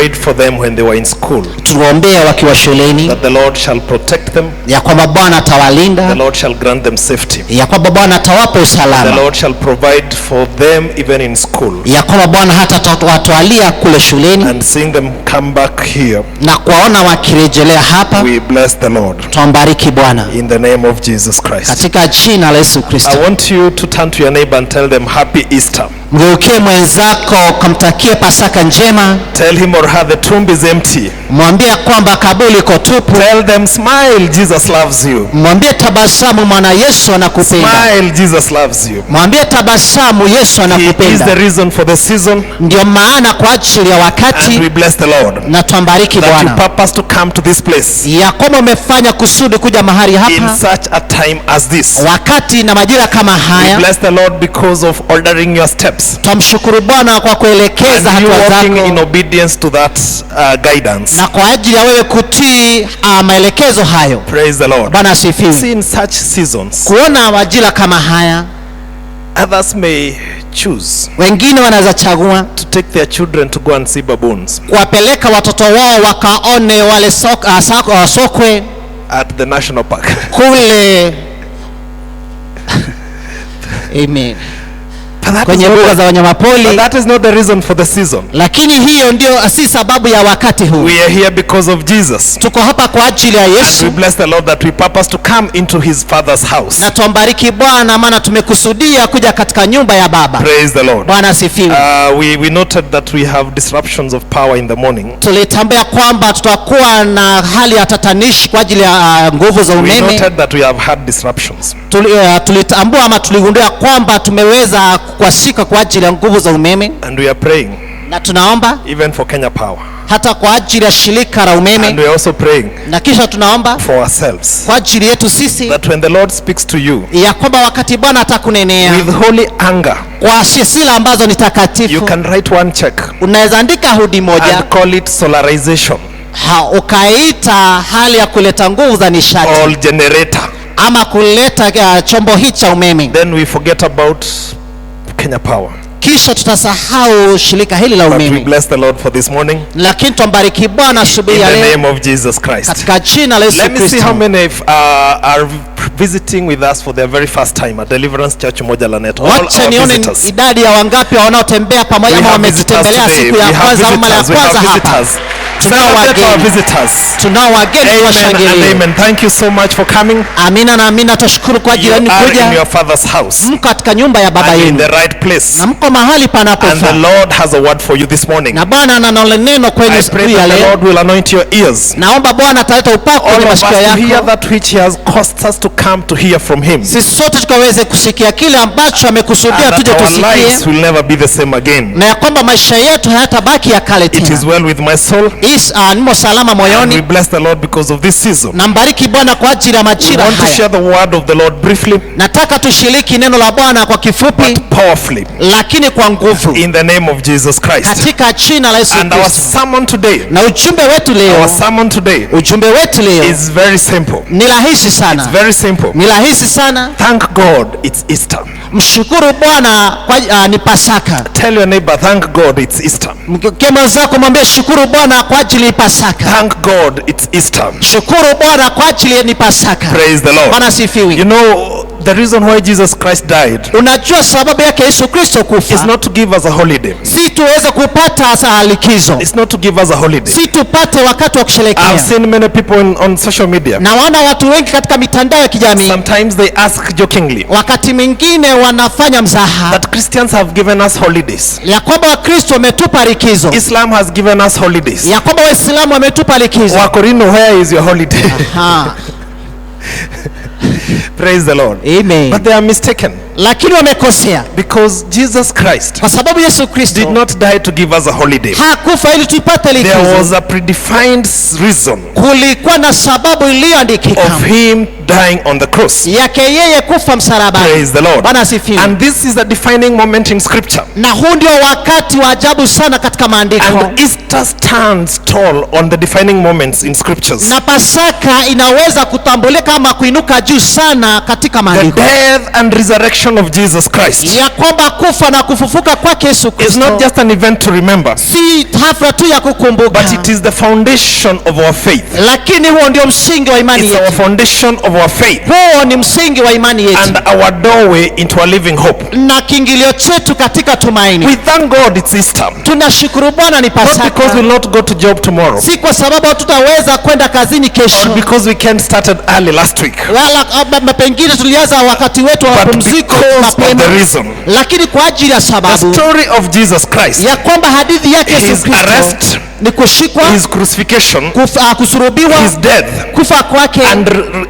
Prayed for them when they were in school, Tuombea wakiwa shuleni, that the Lord shall protect them, ya kwamba Bwana the atawalinda, Lord shall grant them safety, ya kwamba Bwana atawapa the usalama, Lord shall provide for them even in school. Ya kwamba Bwana hata atawatwalia kule shuleni And seeing them come back here, na kuwaona wakirejelea hapa, we bless the Lord twambariki Bwana in the name of Jesus Christ. Katika jina la Yesu I Kristo. Want you to turn to your neighbor and tell them, "Happy Easter." Mgeukie mwenzako ukamtakie Pasaka njema, Tell him or her the tomb is empty. Mwambie kwamba kaburi iko tupu, Tell them, "Smile, Jesus loves you." Mwambie tabasamu, mwana Yesu anakupenda. Smile, Jesus loves you. Mwambie tabasamu, Yesu He is anakupenda. The reason for the season, Ndio maana kwa ajili ya and wakati we bless the Lord na twambariki that you Bwana purpose to come to this place ya kwamba umefanya kusudi kuja mahali in hapa such a time as this. Wakati na majira kama We haya. Bless the Lord because of ordering your steps Twamshukuru Bwana kwa kuelekeza and you hatua walking in zako obedience to that guidance. Na kwa ajili ya wewe kutii maelekezo hayo. Praise the Lord. Bwana asifiwe. See, in such seasons, Kuona majira kama haya, others may choose wengine wanaweza chagua to take their children to go and see baboons kuwapeleka watoto wao wakaone wale sokwe at the national park. Kule, amen, But that is kwenye not mbuga za but wanyamapori, that is not the reason for the season. Lakini hiyo ndio si sababu ya wakati huu. We are here because of Jesus. Tuko hapa kwa ajili ya And we Yesu bless the Lord that we purpose to come into his Father's house. Na twambariki Bwana maana tumekusudia kuja katika nyumba ya Baba. Praise the Lord. Bwana asifiwe. We noted that we have disruptions of power in the morning. Tulitambua kwamba tutakuwa na hali ya tatanishi kwa ajili ya nguvu za We umeme. Noted that we have had disruptions. Tulitambua ama tuligundua kwamba tumeweza kukwasika kwa ajili ya nguvu za umeme And we are praying na tunaomba even for Kenya Power. Hata kwa ajili ya shirika la And umeme we are also praying na kisha tunaomba for ourselves, kwa ajili yetu sisi that when the Lord speaks to you ya kwamba wakati Bwana atakunenea with holy anger, kwa hasira ambazo ni you takatifu, can write one check unaweza andika hudi moja and call it solarization ukaita hali ya kuleta nguvu za nishati or generator. Ama kuleta chombo hii cha umeme. Then we forget about Kenya Power. Kisha tutasahau shirika hili la But we umeme, bless the Lord for this morning lakini twambariki Bwana asubuhi in ya the leo name of Jesus Christ. Katika jina la Yesu Let me see how Kristo. Many are visiting with us for their very first time at Deliverance Church Umoja Lanet. All Wacha our nione visitors. Idadi ya wangapi wanaotembea pamoja We ama have visitors wametutembelea today. siku We ya have kwanza au mara ya visitors. We kwanza have hapa. visitors. Tunao Celebrate our wageni. Visitors. Tunao wageni, Amen and tuwashangilie. amen. Thank you so much for coming. Amina na amina, tushukuru kwa ajili You yenu are in kuja. Your father's house Mko katika nyumba ya baba and in yenu the right place. Na mko mahali And the panapofaa, Lord has a word for you this morning. Na Bwana ana neno kwenu I siku pray ya that the leo. Lord will anoint your ears. Naomba Bwana ataleta upako All kwenye of us masikio to hear yako, that which He has caused us to come to hear from Him. Sisi sote tukaweze kusikia kile ambacho amekusudia And that tuje our tusikie, lives will never be the same again. Na ya kwamba maisha yetu hayatabaki ya kale It is tena. Well with my soul. Nimo salama And we moyoni. Bless the Lord because of this season. Nambariki Bwana kwa ajili ya We majira want to haya. share the word of the Lord briefly Nataka tushiriki neno la Bwana kwa kifupi, but powerfully lakini kwa nguvu, in the name of Jesus Christ. Katika jina la Yesu And our Kristo. Sermon today, Na ujumbe wetu leo, our sermon today ujumbe wetu leo is very simple. Ni rahisi sana, It's very simple. Ni rahisi sana. Thank God it's Easter. Mshukuru Bwana kwa ni Pasaka. Tell your neighbor, "Thank God it's Easter." Mgeukie mwenzako mwambie shukuru Bwana kwa ajili ya Pasaka. Thank God it's Easter. Shukuru Bwana kwa ajili ni Pasaka. Praise the Lord. Bwana asifiwe. You know, the reason why Jesus Christ died Unajua sababu yake Yesu Kristo is kufa not to give us a holiday. Si tuweze kupata saa likizo, It's not to give us a holiday. Si tupate wakati wa kusherehekea. I've seen many people on social media. Nawaona watu wengi katika mitandao ya kijamii, Sometimes they ask jokingly wakati mwingine wanafanya mzaha that Christians have given us holidays. Ya kwamba Wakristo wametupa likizo, Islam has given us holidays. Ya kwamba Waislamu wametupa likizo. Wakorino, where is your holiday? Ha. Praise the Lord. Amen. But they are mistaken Lakini wamekosea because Jesus Christ kwa sababu Yesu did Kristo not die to give us a holiday. Hakufa ili tupate There likizo. Was a predefined reason Kulikuwa na sababu iliyoandikika of him dying on the cross. Yake yeye kufa msalabani. Praise the Lord. Bwana asifiwe. And this is a defining moment in Scripture. Na huu ndio wakati wa ajabu sana katika maandiko. And Easter stands tall on the defining moments in Scriptures. Na Pasaka inaweza kutambulika ama kuinuka juu sana katika The maandiko. Death and resurrection resurrection of Jesus Christ ya kwamba kufa na kufufuka kwake Yesu is Kristo not just an event to remember, si hafla tu ya kukumbuka, but it is the foundation of our faith. Lakini huo ndio msingi wa imani It's our yetu. Foundation of our faith Huo ni msingi wa imani yetu and our doorway into a living hope. Na kiingilio chetu katika tumaini. We thank God it's Easter. Tunashukuru Bwana ni Not because Pasaka, we'll not go to job tomorrow si kwa sababu hatutaweza kwenda kazini kesho or because weekend started early last week, wala ama pengine tulianza wakati wetu wa but mapumziko because of mapema, the reason. Lakini kwa ajili ya The sababu story of Jesus Christ, ya kwamba hadithi yake Yesu his Kristo arrest, ni kushikwa, his crucifixion, kusurubiwa, his death, kufa kwake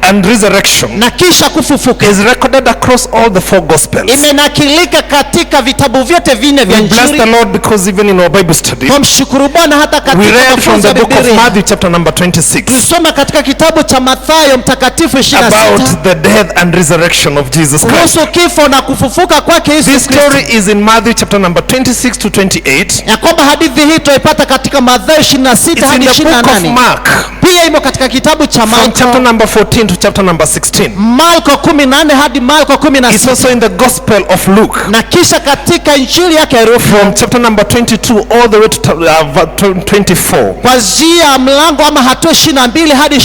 and resurrection na kisha kufufuka is recorded across all the four gospels. Imenakilika katika vitabu vyote vinne vya We bless the Injili. Lord because even in our Bible study, Twamshukuru Bwana hata we katika read from mafunzo the ya book of Biblia Matthew, chapter number 26, tulisoma katika kitabu cha Mathayo mtakatifu 26 about the death and resurrection of Jesus Christ. Kuhusu kifo na kufufuka kwake Yesu This Kristo, story is in Matthew chapter number 26 to 28. Ya kwamba hadithi hii twaipata katika Mathayo 26 It's in hadi the book of 28. Mark, Pia imo katika kitabu cha from chapter Marko, number 14 to chapter number 16. Marko 14 hadi Marko It's 16, also in the Gospel of Luke, na kisha katika injili yake ya Luka from chapter number 22 all the way to 24. Kuanzia mlango ama hatua 22 hadi And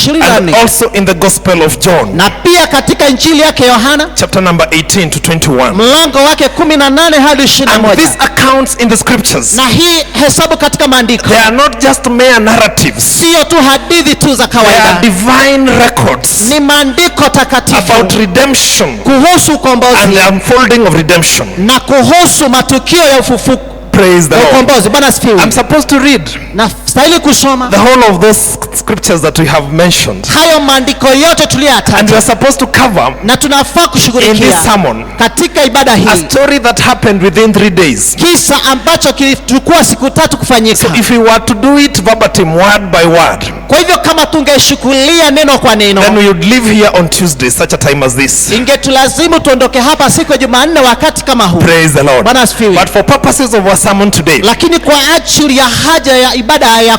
24, also in the Gospel of John, na pia katika injili yake Yohana chapter number 18 to 21. Mlango wake 18 hadi And 21. these accounts in the scriptures, Na hii hesabu katika maandiko they are not just mere narratives. sio tu hadithi tu za They are kawaida, divine records ni maandiko takatifu about redemption kuhusu and ukombozi the unfolding of redemption. Na kuhusu matukio ya ufufuko Praise the ya Lord. ukombozi. Bwana asifiwe. I'm supposed to read Nastahili kusoma the whole of those scriptures that we have mentioned. Hayo maandiko yote And tuliyoyataja we are supposed to cover na tunafaa in kushughulikia this sermon katika ibada a hii story that happened within 3 days. Kisa ambacho kilichukua siku 3 kufanyika. So if we were to do it verbatim, word by word, Kwa hivyo kama tungeshughulia neno kwa neno, then we would leave here on Tuesday, such a time as this. Ingetulazimu tuondoke hapa siku ya Jumanne wakati kama huu. Praise the Lord. Bwana asifiwe. But for purposes of our sermon today, Lakini kwa ajili ya haja ya ibada ya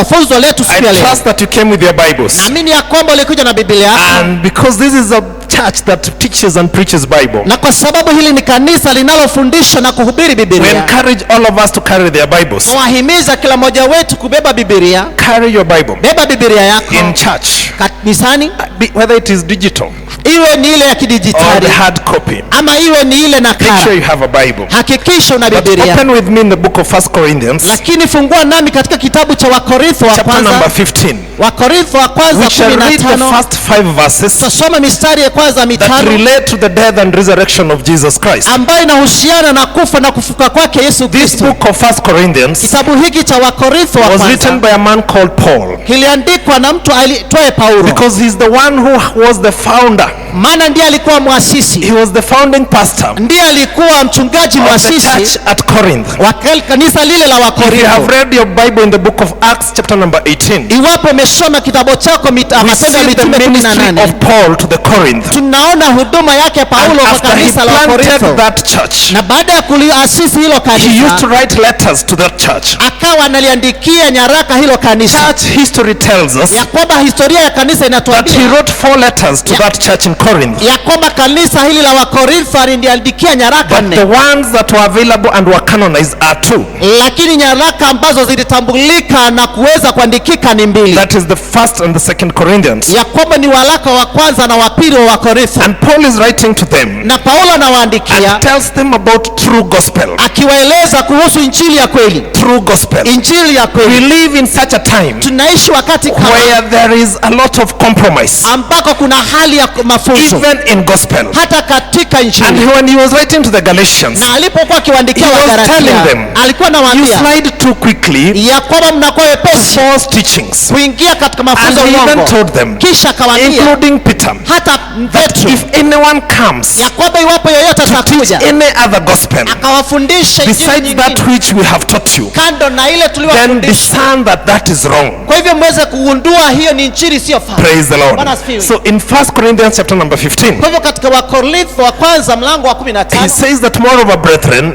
funzo letu siku I ya leo, trust that you came with your Bibles. Naamini ya kwamba ulikuja na Biblia yako. And because this is a church that teaches and preaches Bible, Na kwa sababu hili ni kanisa linalofundisha na kuhubiri we Biblia, encourage all of us to carry their Bibles. Tunawahimiza kila mmoja wetu kubeba Biblia. Carry your Bible Beba Biblia yako in church, kanisani, whether it is digital iwe ni ile ya or kidijitali the hard copy. Ama iwe ni ile Make sure nakala. you have a Bible. Hakikisha una But Biblia. open with me in the book of First Corinthians, Lakini fungua nami katika kitabu cha Wakorintho wa chapter kwanza, number 15. Wakorintho wa kwanza We shall read the 15. First five verses Tutasoma mistari ya kwanza that mitano relate to the death and resurrection of Jesus Christ. Ambayo inahusiana na kufa na kufuka kwake Yesu This Kristo. book of First Corinthians Kitabu hiki cha Wakorintho wa was written kwanza by a man called Paul kiliandikwa na mtu aitwaye Paulo, because he's the one who was the founder. Maana ndiye alikuwa mwasisi, He was the founding pastor ndiye alikuwa mchungaji of the mwasisi church at Corinth. Wa kanisa lile la If you Wakorintho. have read your Bible in the book of Acts, chapter number 18, Iwapo umesoma kitabu chako we Matendo ya see the Mitume ministry 18, of Paul to the Corinth. Tunaona huduma yake And Paulo kwa after he kanisa la planted Wakorintho. That church, Na baada ya kuliasisi hilo he used to kanisa, write letters to that church. Akawa analiandikia nyaraka hilo kanisa. Church history tells us Ya kwamba historia ya kanisa that he inatuambia wrote four letters to that church in Corinth. Ya kwamba kanisa hili la Wakorintho aliliandikia nyaraka But nne, the ones that were available and were canonized are two. Lakini nyaraka ambazo zilitambulika na kuweza kuandikika ni mbili, That is the First and the Second Corinthians. Ya kwamba ni waraka wa kwanza na wa pili wa Wakorintho. And Paul is writing to them Na Paulo anawaandikia and tells them about true gospel. Akiwaeleza kuhusu injili ya kweli, True gospel. Injili ya We kweli. Live in such a time Tunaishi wakati kama where there is a lot of compromise, ambako kuna hali ya mafunzo even in gospel. Hata katika And injili. when he was writing to the Galatians, Na alipokuwa akiwaandikia he was Wagalatia, telling them, alikuwa you anawaambia slide too quickly ya kwamba mnakuwa wepesi false teachings. Kuingia katika And mafunzo he even uongo. Told them, Kisha akawaambia including Peter, hata that Petro if anyone comes ya kwamba iwapo yoyote to teach atakuja any other gospel akawafundisha injili besides that nyingine which we have taught you, kando na ile then tuliwafundisha, discern that that is wrong. Kwa hivyo mweze kugundua hiyo ni injili isiyofaa. Praise the Lord. Bwana asifiwe. So in 1 Corinthians chapter number 15, Kwa hivyo katika Wakorintho wa kwanza mlango wa 15 he says that, moreover, brethren,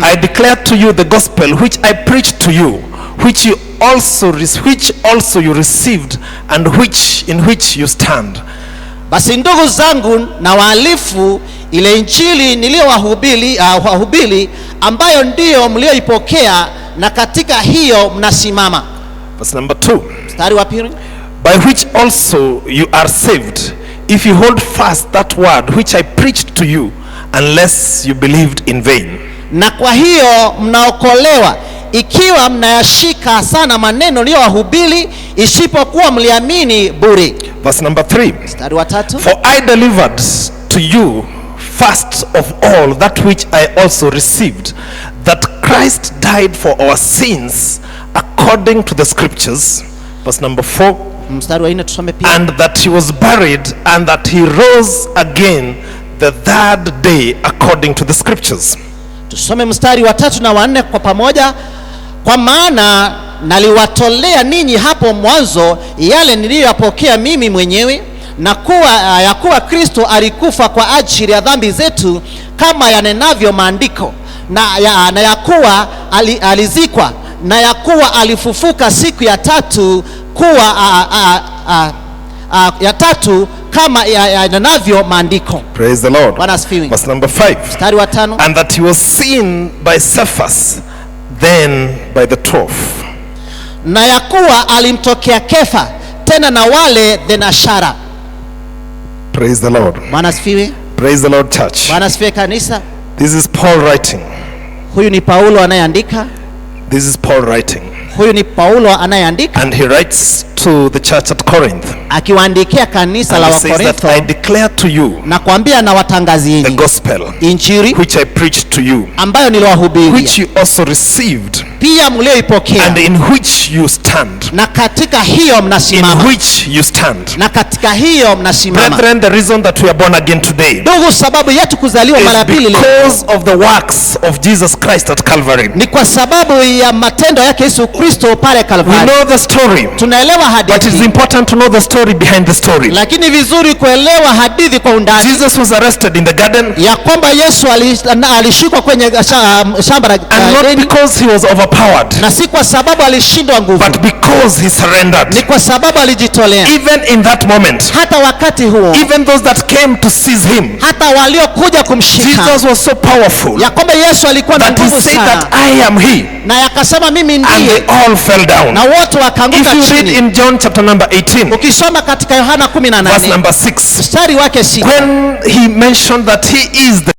I declare to you the gospel which I preached to you, which also you received and which in which you stand. Basi ndugu zangu na waalifu Ile injili niliyowahubiri, ambayo ndiyo mlioipokea, na katika hiyo mnasimama. Verse number 2. Mstari wa pili. By which also you are saved, if you hold fast that word which I preached to you, unless you believed in vain. Na kwa hiyo mnaokolewa, ikiwa mnayashika sana maneno niliyowahubiri, isipokuwa mliamini bure. Verse number 3. Mstari wa tatu. For I delivered to you first of all that which I also received, that Christ died for our sins according to the scriptures. Verse number 4. Mstari wa nne tusome pia. And that he was buried, and that he rose again the third day according to the scriptures. Tusome mstari wa tatu na wanne kwa pamoja. Kwa maana naliwatolea ninyi hapo mwanzo yale niliyoyapokea mimi mwenyewe, na kuwa ya kuwa Kristo alikufa kwa ajili ya dhambi zetu kama yanenavyo maandiko, na ya kuwa alizikwa, na ya kuwa alifufuka siku ya tatu kuwa a, a, a, a, ya tatu kama yanenavyo maandiko. Praise the Lord. Bwana asifiwe. Verse number 5. Mstari wa tano. And that he was seen by Cephas, then by the 12. Na ya kuwa alimtokea Kefa, tena na wale thenashara. Praise the Lord. Bwana asifiwe. Praise the Lord, church. Bwana asifiwe, kanisa. This is Paul writing. Huyu ni Paulo anayeandika. This is Paul writing. Huyu ni Paulo anayeandika And he writes to the church at Corinth. Akiwaandikia kanisa And la he says that Wakorintho I declare to you na kuambia the nawatangazieni gospel injili which I preached to you, ambayo niliwahubiria, which you also received, pia mlioipokea, and in which you stand. Na katika hiyo In mnasimama, which you stand. Na katika hiyo mnasimama. Brethren, the reason that we are born again today Ndugu, sababu yetu kuzaliwa mara is ya pili leo because of the works of Jesus Christ at Calvary. ni kwa sababu ya matendo yake Yesu Kristo pale We Kalvari. know the story, Tunaelewa but it's hadithi, important to know the story behind the story. Lakini vizuri kuelewa hadithi kwa undani, Jesus was arrested in the garden, ya kwamba Yesu alishikwa kwenye shamba la and not Edeni, because he was overpowered, na si kwa sababu alishindwa nguvu, but because he surrendered. Ni kwa sababu alijitolea. Even in that moment, Hata wakati huo, even those that came to seize him, hata waliokuja kumshika, Jesus was so powerful ya kwamba Yesu alikuwa na that he nguvu said sana, that I am he, na yakasema mimi and ndiye, they all fell down. Na wote wakaanguka If you read chini. in John chapter number 18, Ukisoma katika Yohana 18 verse number 6, mstari wake 6, when he mentioned that he is the,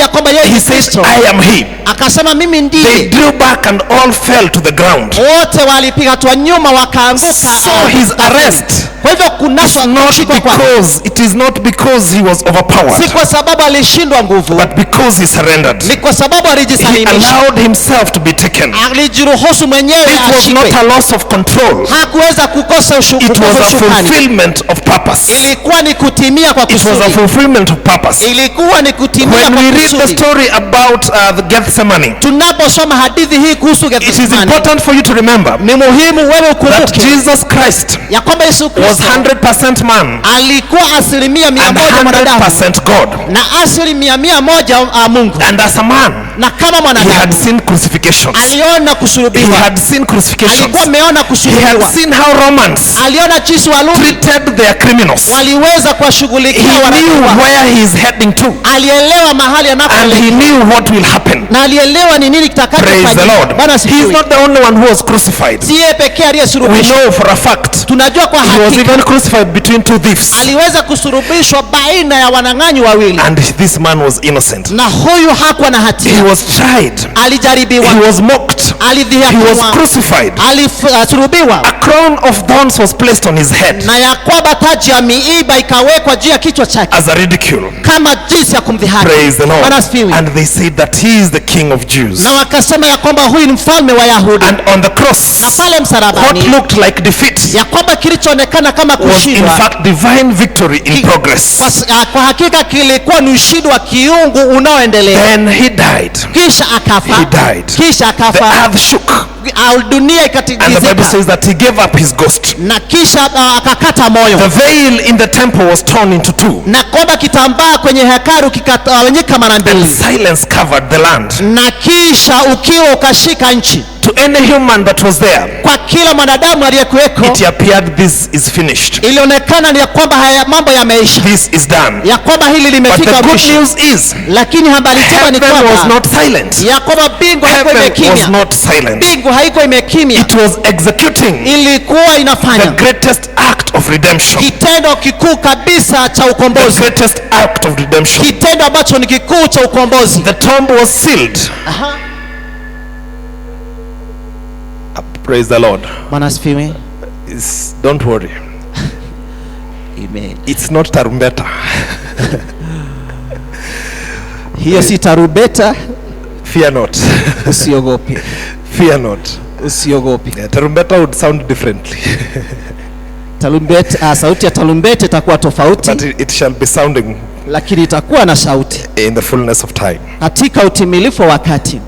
ya kwamba yeye he ni says, Kristo, I am he. Akasema mimi They ndiye. drew back and all fell to the ground. Wote walipiga hatua nyuma wakaanguka. So his arrest Kwa hivyo kunaswa not kushikwa kwake because it is not because he was si overpowered, kwa sababu alishindwa nguvu, but because he surrendered. Ni kwa sababu He alijisalimisha, allowed himself to be taken. Alijiruhusu mwenyewe This was ashikwe. not a loss of control. Hakuweza kukosa It was kukosa a usukani. fulfillment of purpose. Ilikuwa ni kutimia kwa It was a kusudi. fulfillment of purpose. Ilikuwa ni kutimia When kwa we read the kusudi. story about the Gethsemane, Tunaposoma hadithi hii kuhusu it is Gethsemane, important for you to remember ni muhimu wewe that ukumbuke Jesus Christ ya kwamba Yesu was Kristo 100% man alikuwa asilimia mia and moja mwanadamu 100% God. Na asilimia 100 Mungu. And as a man, Na kama he had mwanadamu seen crucifixions. aliona He kusulubiwa, had seen crucifixions. Alikuwa ameona He had kusulubiwa, seen how Romans aliona jinsi Warumi treated their criminals. Waliweza He kuwashughulikia knew wanakuwa. where he is heading to, Alielewa mahali and he anapoelekea knew what will happen. Na alielewa ni nini Praise the kitakachofanyika. Lord. Bwana He is asifiwe. not the only one who was crucified. Si yeye pekee We aliyesulubishwa. know for a fact Tunajua kwa he was hakika even crucified between two thieves. Aliweza kusulubishwa baina ya wanang'anyi wawili, And this man was innocent. Na huyu hakuwa na He hatia. was tried. Alijaribiwa, He was mocked. He was alidhihakiwa, crucified. alisulubiwa, A crown of thorns was placed on his head na ya kwamba taji ya miiba ikawekwa juu ya kichwa chake as a ridicule. Kama jinsi ya kumdhihaki. Praise the Lord. Bwana asifiwe. And they said that he is the King of Jews. Na wakasema ya kwamba huyu ni mfalme wa Yahudi. And on the cross, Na pale what msalabani, looked like defeat ya kwamba kilichoonekana kama was in kushindwa fact divine victory in progress. kwa hakika kilikuwa ni ushindi wa kiungu unaoendelea. Then he died. Kisha akafa. He died. Kisha The akafa. earth shook. Au dunia And the Bible ikatikisika. says that he gave up his ghost. Na kisha akakata moyo. The veil in the temple was torn into two. Na kwamba kitambaa kwenye hekalu kikatawanyika mara And mbili. silence covered the land. Na kisha ukiwa ukashika nchi. To any human that was there, Kwa kila mwanadamu aliyekuweko, it appeared this is finished. Ilionekana ni ya kwamba haya mambo yameisha, This is done. Ya kwamba hili But limefika the good mwisho. News is, Lakini habari njema ni heaven was kwamba not silent. Ya kwamba mbingu haikuwa Heaven was imekimya. Not silent. Mbingu haikuwa imekimya. It was executing Ilikuwa the inafanya greatest act of redemption. Kitendo kikuu kabisa cha The ukombozi, greatest act of redemption. Kitendo ambacho ni kikuu cha ukombozi. The tomb was sealed. Aha. Praise the Lord. Bwana asifiwe. Don't worry. Amen. It's not tarumbeta. Hiyo si tarumbeta. Fear not. Usiogope. Fear not. Usiogope. Yeah, tarumbeta would sound differently. Tarumbeta, sauti ya tarumbeta itakuwa tofauti, But it shall be sounding lakini itakuwa na sauti in the fullness of time. Katika utimilifu wa wakati.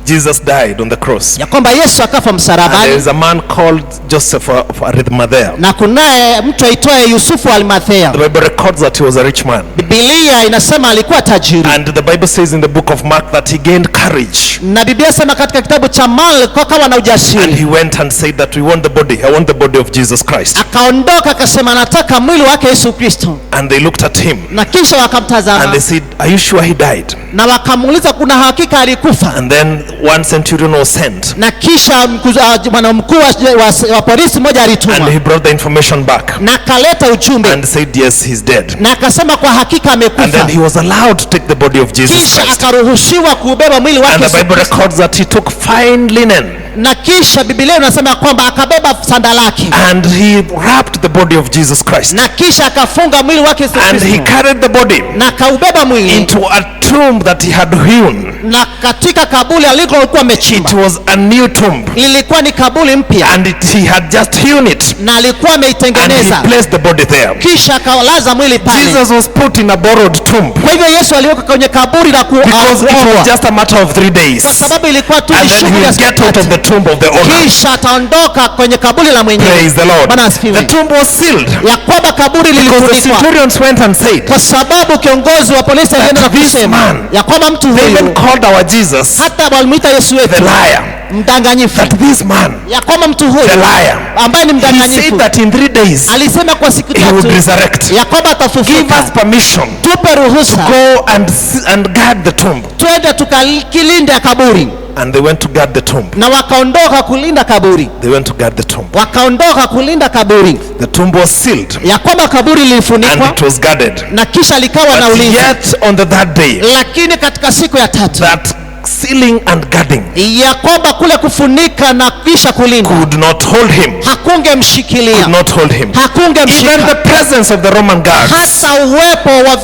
Jesus died on the cross. Ya kwamba Yesu akafa And there msalabani, is a man called Joseph of Arimathea. Na kunaye mtu aitwaye Yusufu wa Arimathea. The Bible records that he was a rich man. Biblia inasema alikuwa tajiri. And the Bible says in the book of Mark that he gained courage. Na Biblia inasema katika kitabu cha Marko akawa na And ujasiri. he went and said that we want the body. I want the body of Jesus Christ. Akaondoka akasema nataka mwili wake Yesu Kristo. And they looked at him Na kisha and wakamtazama they said, "Are you sure he died?" Na wakamuuliza kuna hakika alikufa? And then one centurion was sent. Na kisha bwana mkuu wa polisi mmoja alitumwa. And he brought the information back. Na akaleta ujumbe. And said, "Yes, he's dead." Na akasema kwa hakika And amekufa. then he was allowed to take the body of Jesus Kisha Christ. akaruhusiwa kuubeba mwili wake And the Yesu Bible Kristo. records that he took fine linen Na kisha Biblia inasema kwamba akabeba sanda lake. And he wrapped the body of Jesus Christ. Na kisha akafunga mwili wake Yesu And he Kristo. carried the body Na akaubeba mwili into a tomb that he had hewn. Na katika kaburi alikokuwa amechimba. It was a new tomb. Ilikuwa ni kaburi mpya. And he had just hewn it. Na alikuwa And he ameitengeneza. placed the body there. Kisha akalaza mwili pale. Jesus was put in a borrowed tomb Kwa hivyo Yesu aliwekwa kwenye kaburi la because it was kuombwa. just a matter of 3 days. Kwa sababu ilikuwa tu ni And then he shughuli ya would siku get out of tatu. the tomb of the owner. Kisha ataondoka kwenye kaburi la mwenyewe. Praise the Lord. Bwana asifiwe. The tomb was sealed Ya kwamba kaburi because the lilifunikwa. centurions went and said, Kwa sababu kiongozi wa polisi alienda na this kusema man, ya kwamba mtu they even huyu called our Jesus hata walimuita Yesu the wetu liar. Mdanganyifu. That this man, Ya kwamba mtu huyu the liar, ambaye ni he said mdanganyifu that in 3 days alisema kwa siku he would tatu resurrect. ya kwamba Give atafufuka. us permission Tupe ruhusa go and guard the tomb. Twende tukakilinda kaburi. And they went to guard the tomb. Na wakaondoka kulinda kaburi. They went to guard the tomb. Wakaondoka kulinda kaburi. The tomb was sealed Ya kwamba kaburi and lilifunikwa it was guarded. Na kisha likawa na But ulinzi. yet on the third day, Lakini katika siku ya tatu that sealing and guarding ya kwamba kule kufunika na kisha kulinda could not hold him. Hakungemshikilia. Could not hold him. Even Hakungemshika. the presence of the Roman guards Hata uwepo wa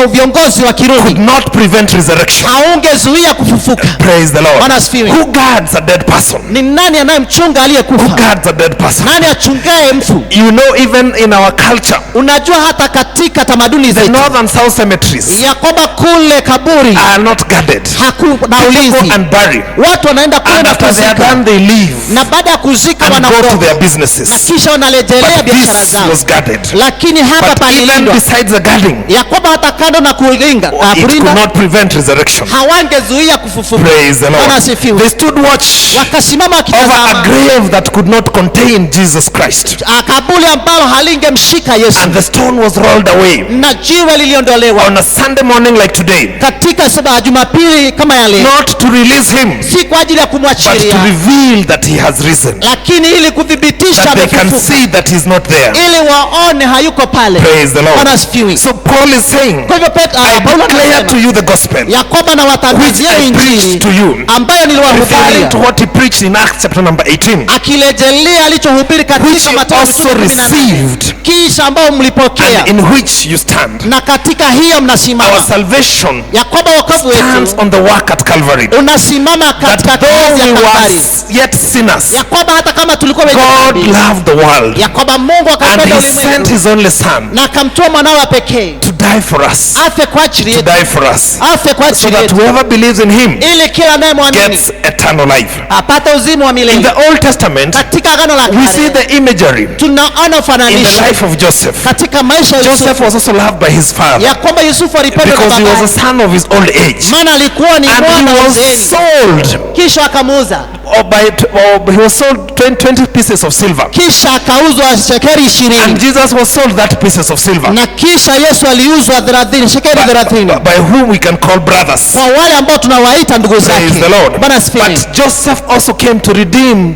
viongozi wa could Kirumi not prevent resurrection. Haungezuia kufufuka. Praise the Lord. Bwana asifiwe. Who guards a dead person? Ni nani anayemchunga Who aliyekufa? guards a dead person? Nani achungaye mfu? You know, even in our culture, Unajua hata katika tamaduni the zetu north and south cemeteries ya kwamba kule kaburi are not guarded. Hakuna People go ulinzi. and bury. Watu wanaenda kule And na after they are kuzika done, they leave na baada ya kuzika and go to wanaondoka their businesses. Na kisha wanarejelea But biashara this zao. Was guarded. Lakini hapa But even palilindwa besides the guarding, ya kwamba hata kando na kulinda, it could kulinda not prevent resurrection. Hawangezuia kufufuka. Praise the Bwana Lord. asifiwe. They stood watch Wakasimama over a wakitazama grave that could not contain Jesus Christ. Kaburi ambalo halingemshika Yesu. And the stone was rolled away Na jiwe liliondolewa on a Sunday morning like today, katika saba ya Jumapili kama ya leo, not to release him, si kwa ajili ya but to kumwachilia, reveal that he has risen. Lakini ili kuthibitisha That they can amefufuka, see that he's not there. Ili waone hayuko pale. Praise the Lord. Bwana asifiwe. So Paul is saying, Kwa hivyo I Paulo declare anasema to you the gospel ya kwamba which nawatangazia I preached injili to you, ambayo referring niliwahubiria, to what he preached in Acts chapter number 18, akirejelea alichohubiri which katika you Mathayo also Mitume 18, received kisha ambao mlipokea and in which you stand. Na katika hiyo Our mnasimama, salvation ya kwamba wokovu stands wetu on the work at Calvary. Unasimama That katika though kazi we ya were Kalvari, yet sinners, ya kwamba hata kama tulikuwa wenye God dhambi, loved the world ya kwamba Mungu and akampenda he sent ulimwengu his only son na akamtoa mwanawe wa pekee to die for us. Afe kwa ajili To yetu, die for us. Afe kwa So ajili that yetu, whoever believes in him ili kila anayemwamini gets eternal life. Apate uzima wa In milele. the Old Testament, Katika Agano la we see Kale the imagery tunaona in the ufananisho life of Joseph. Katika maisha ya Joseph Yusufu was also loved by his father ya kwamba Yusufu alipendwa na because he was babaye, a son of his old age. Maana alikuwa ni And mwana he wa was uzeeni, sold kisha akamuuza Or he was sold 20 pieces of silver. Kisha akauzwa shekeri And 20. Jesus was sold that pieces of silver. Na kisha Yesu aliuzwa 30 shekeri 30 By whom we can call brothers. kwa wale ambao tunawaita ndugu Praise zake. the Lord. Bwana asifiwe. But Joseph also came to redeem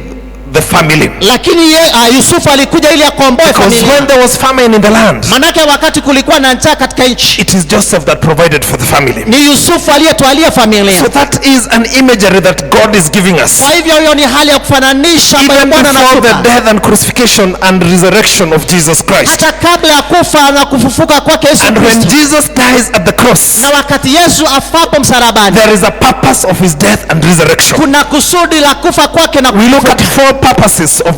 the family. Lakini Yusufu alikuja ili akomboe Because familia. when there was famine in the land, Manake wakati kulikuwa na njaa katika nchi, it is Joseph that provided for the family. ni Yusufu aliyetwalia familia. So that is an imagery that God is giving us. Kwa hivyo hiyo ni hali ya kufananisha ambayo Even Bwana before the anatupa death and crucifixion and resurrection of Jesus Christ. hata kabla ya kufa na kufufuka kwake Yesu And when Kristo. Jesus dies at the cross, Na wakati Yesu afapo msalabani, there is a purpose of his death and resurrection. kuna kusudi la kufa kwake na We look at kufufuka. four purposes of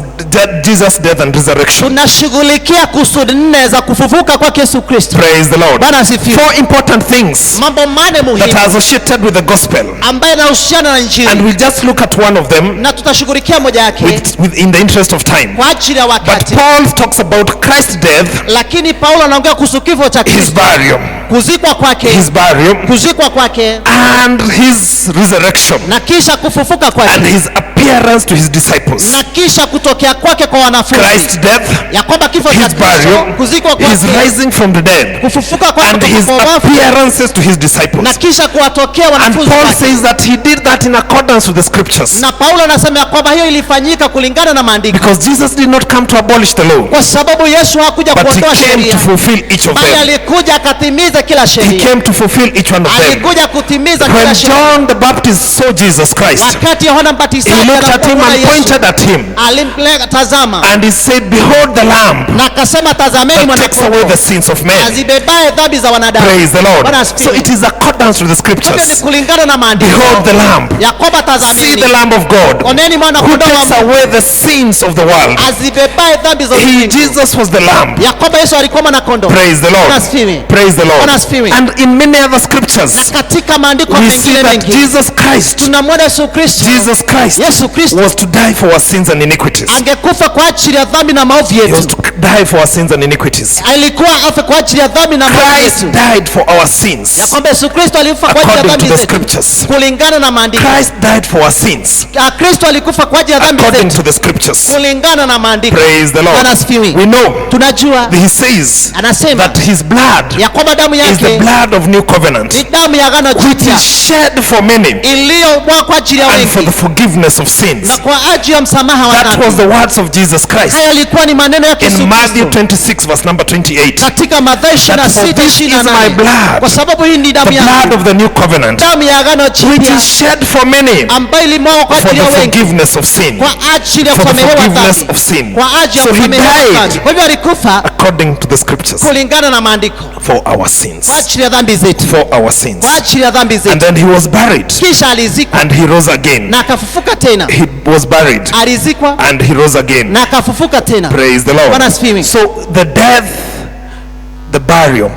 Jesus' death and resurrection. Tunashughulikia kusudi nne za kufufuka kwake Yesu Kristo. Praise the Lord. Bwana asifiwe. Four important things Mambo mane that muhimu are associated with the gospel. ambayo yanahusiana na And Injili, we'll just look at one of them na tutashughulikia moja yake in the interest of time. kwa ajili ya But wakati. Paul talks about Christ's death, Lakini Paulo anaongea kuhusu kifo cha his Kristo, burial, kuzikwa kwake, his burial, kuzikwa kwake and his resurrection, na kisha kufufuka and kwake his appearance to his disciples. na kisha kutokea kwake kwa wanafunzi, Christ's death, ya kwamba kifo cha his Kristo, burial, kuzikwa his kwake, rising from the dead, kufufuka kwake and kutoka his kwa wafu, appearances to his na disciples. kisha kuwatokea And wanafunzi Paul wake. says that he did that in accordance with the scriptures. Na Paulo anasema ya kwamba hiyo ilifanyika kulingana na maandiko, Because Jesus did not come to abolish the law, kwa sababu Yesu hakuja but he kuondoa came sheria, to fulfill each of bali them. alikuja akatimiza kila He sheria, came to fulfill each one of them. alikuja kutimiza When kila sheria. John the Baptist saw Jesus Christ, Wakati Yohana he Mbatizaji looked at him alipomwona and Yesu, pointed at him, alimlenga, tazama, and he said, "Behold the Lamb na akasema, tazameni that takes away the mwana-kondoo sins of men." azibebaye dhambi za wanadamu. Praise the Lord. Bwana So asifiwe. it is accordance with the Kwa hivyo ni scriptures. kulingana na maandiko Behold the Lamb. ya kwamba See tazameni, the Lamb of God oneni mwana who kondoo wa takes Mungu away the sins of the world. azibebaye dhambi za He, ulimwengu. Jesus was the Lamb. Ya kwamba Yesu alikuwa mwana kondoo. Praise the Bwana Lord. asifiwe. Praise the Bwana Lord. asifiwe. And in many other scriptures, Na katika maandiko we see mengine that mengi Jesus Christ, tunamwona Yesu Kristo, Jesus Christ Yesu Kristo was to die for our sins and iniquities. angekufa kwa ajili ya dhambi na maovu He was yetu. to die for our sins and iniquities. Alikuwa afe kwa ajili ya dhambi na maovu Christ yetu, died for our ya sins kwamba Yesu Kristo alikufa kwa ajili ya according to dhambi the zetu scriptures. kulingana na maandiko. Christ died for our sins Kristo alikufa kwa ajili ya dhambi according zetu to the scriptures. kulingana na maandiko. Praise the Bwana Lord. asifiwe. We know Tunajua he says anasema that his blood ya kwamba damu is the yake blood of new covenant, ni damu ya agano which jipya is shed for many iliyomwagwa kwa ajili ya and for wengi the forgiveness of sins. na kwa ajili ya msamaha wa That was dhambi. the words of Jesus Christ Haya yalikuwa ni maneno ya Yesu in Matthew Kristo 26, verse number 28. katika Mathayo That for this is my 26:28, blood, kwa sababu hii ni the damu blood yangu, of the new covenant, damu ya agano which jipya is shed for many ambayo ilimwagwa kwa for ajili the ya wengi forgiveness of sin, kwa ajili ya for the kusamehewa forgiveness dhambi, of sin. kwa ajili ya So he kusamehewa died dhambi. Kwa hivyo alikufa according to the scriptures kulingana na maandiko for our sins, kwa ajili ya dhambi zetu, for our sins. kwa ajili ya dhambi And zetu. then he was buried Kisha alizikwa and he rose again. na akafufuka tena, He was buried alizikwa and he rose again. na akafufuka tena. Praise the Lord. Bwana asifiwe. So the death, the burial,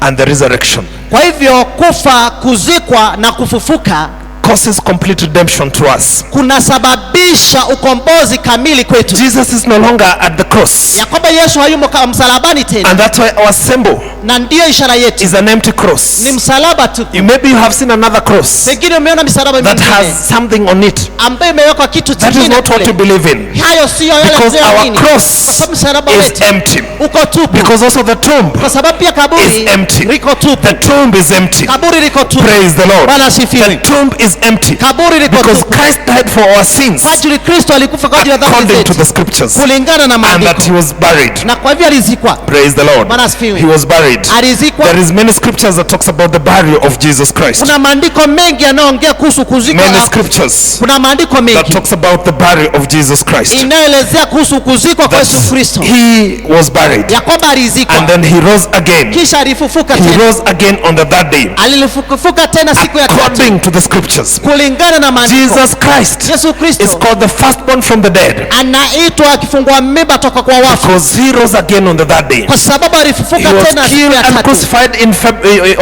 and the resurrection Kwa hivyo kufa, kuzikwa na kufufuka causes complete redemption to us. kunasababisha ukombozi kamili kwetu, Jesus is no longer at the cross. ya kwamba Yesu hayumo msalabani tena, And that's why our symbol na ndiyo ishara yetu is an empty cross. ni msalaba tu. You maybe you have seen another cross Pengine umeona misalaba that mingine has something on it. ambayo imewekwa kitu That is kingine not what kule. you believe in. Hayo siyo yale Because our tunayoamini, kwa cross sababu msalaba is wetu empty. uko tupu, Because also the tomb kwa sababu pia kaburi is empty. liko tupu, The tomb is empty. kaburi liko tupu. Praise the Lord. Bwana The asifiwe. tomb is empty. Kaburi liko Because tupu Christ died for our sins kwa ajili Kristo alikufa kwa ajili ya dhambi according to zetu the scriptures. kulingana na And that maandiko, he was buried. na kwa hivyo alizikwa. Praise the Lord. Bwana asifiwe. He was buried. Alizikwa. There is many scriptures that talks about the burial of Jesus Christ. Kuna maandiko mengi yanayoongea kuhusu kuzikwa. Many scriptures Kuna maandiko that mengi talks about the burial of Jesus Christ. inayoelezea kuhusu kuzikwa kwa That Yesu Kristo, he was buried ya kwamba alizikwa and then he rose again. kisha alifufuka He tena, rose again on the third day alifufuka tena siku ya tatu according to the scriptures. kulingana na maandiko. Jesus Christ Yesu is Kristo called the firstborn from the dead anaitwa akifungua mimba toka kwa wafu, because he rose again on the third day. kwa sababu He alifufuka was tena siku killed ya and tatu. crucified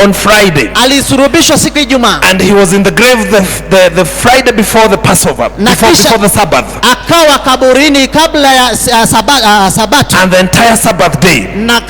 on Friday. Alisulubishwa siku ya Ijumaa And he was in the grave the Friday before the Passover, Na before, kisha- before the Sabbath, akawa kaburini kabla ya sabato and the entire Sabbath day, na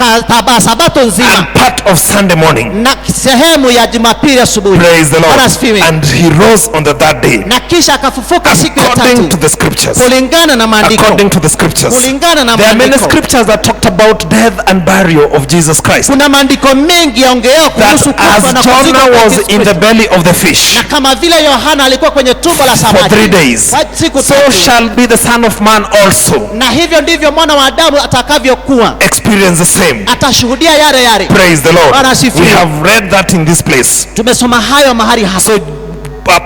sabato nzima and part of Sunday morning. Na sehemu ya Jumapili asubuhi. Praise the Bwana Lord. asifiwe. And he rose on the third day, Na kisha akafufuka siku ya according to tatu the scriptures. kulingana na maandiko. According to the scriptures. Kulingana na There are many maandiko. scriptures that talked about death and burial of Jesus Christ. Kuna maandiko mengi yaongeayo That kuhusu kufa as na kuzikwa Jonah kwa was Yesu in the Kristo. belly of the fish Na kama vile Yohana alikuwa kwenye tumbo la for samaki 3 days, kwa siku so 3, shall be the Son of Man also na hivyo ndivyo mwana wa Adamu atakavyokuwa, experience the same. atashuhudia yale yale. Praise the Lord. Bwana asifiwe. We have read that in this place. Tumesoma hayo mahali hapa. So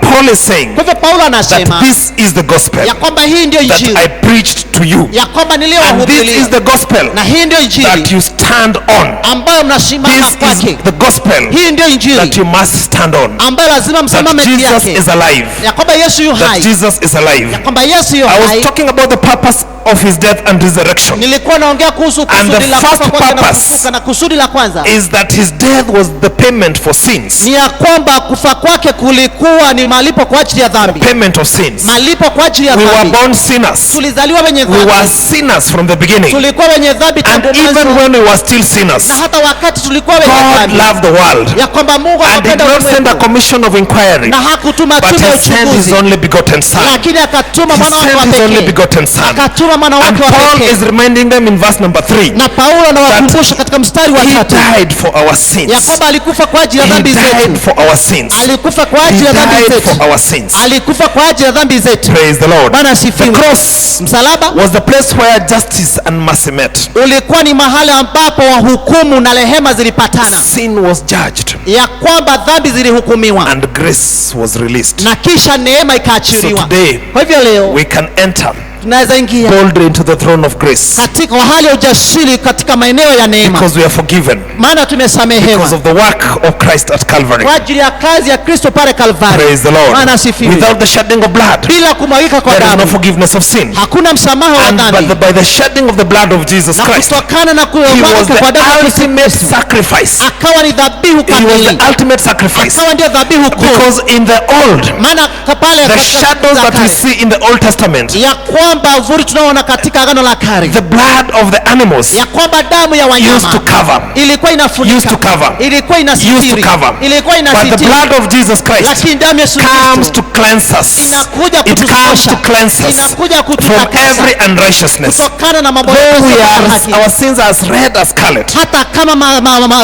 Paul is saying Kwa hivyo Paulo that anasema this is the gospel ya kwamba hii ndiyo that injili I preached to you. ya kwamba And this niliyowahubiria, is the gospel na hii ndiyo that injili you stand on. ambayo mnasimama This is kwake. the gospel Hii ndiyo that injili you must stand on. ambayo lazima That msimame juu Jesus yake, is alive. ya kwamba Yesu yu That hai, Jesus is alive. ya kwamba Yesu yu I was hai. talking about the purpose of his death and resurrection. Nilikuwa naongea kuhusu And kusudi the la kufa first kwake na purpose kufufuka, na kusudi la kwanza is that his death was the payment for sins. ni ya kwamba kufa kwake kulikuwa ni malipo kwa ajili ya dhambi, Payment of sins. malipo kwa ajili ya We were dhambi. born sinners. Tulizaliwa wenye We were dhambi, sinners from the beginning. tulikuwa wenye dhambi And tangu even mwanzo, when we were still sinners, na hata wakati tulikuwa wenye God dhambi, loved the world ya kwamba Mungu and did akapenda not send a ulimwengu commission of inquiry, na hakutuma but tume ya he sent his uchunguzi, only begotten son. lakini akatuma He mwana wake sent wa his only pekee, begotten son. akatuma mwana And wake wa Paul pekee. is reminding them in verse number 3 Na Paulo anawakumbusha katika mstari wa he 3 died for our ya sins. kwamba alikufa kwa ajili ya He dhambi died zetu, for our sins. alikufa kwa He ajili ya dhambi died zetu, for our sins. alikufa kwa ajili ya dhambi zetu. Praise the Lord. Bwana The asifiwe. cross Msalaba was the place where justice and mercy met. ulikuwa ni mahali ambapo wahukumu na rehema zilipatana, Sin was judged ya kwamba dhambi zilihukumiwa and grace was released. na kisha neema So ikaachiliwa. today Kwa hivyo leo we can enter tunaweza ingia boldly into the throne of grace katika hali ya ujasiri katika maeneo ya neema, because we are forgiven maana tumesamehewa because of the work of Christ at Calvary. kwa ajili ya kazi ya Kristo pale Kalvari. Praise the Lord. Bwana asifiwe. Without the shedding of blood, Bila kumwagika kwa there is no damu forgiveness of sin. hakuna msamaha wa And dhambi, by the shedding of the blood of Jesus na Christ, kutokana na he was kumwagika kwa the damu ya Kristo ultimate sacrifice. akawa ni dhabihu He was kamili, the ultimate sacrifice. akawa ndio dhabihu kuu. Because in the old, Maana pale the katika shadows za that we kale, see in the Old Testament, ya kwamba uzuri tunaoona katika agano la kale, the blood of the animals ya kwamba damu ya used wanyama to cover, ilikuwa used inafunika, to cover, ilikuwa used to inasitiri, cover. ilikuwa But the inasitiri, blood of Jesus Christ lakini damu ya Yesu comes Kristo to cleanse us. inakuja It comes kutusosha, to cleanse us inakuja from kututakasa every unrighteousness. kutokana na mambo Though yote we yasiyo ya are, haki. our sins are as red as scarlet, Hata kama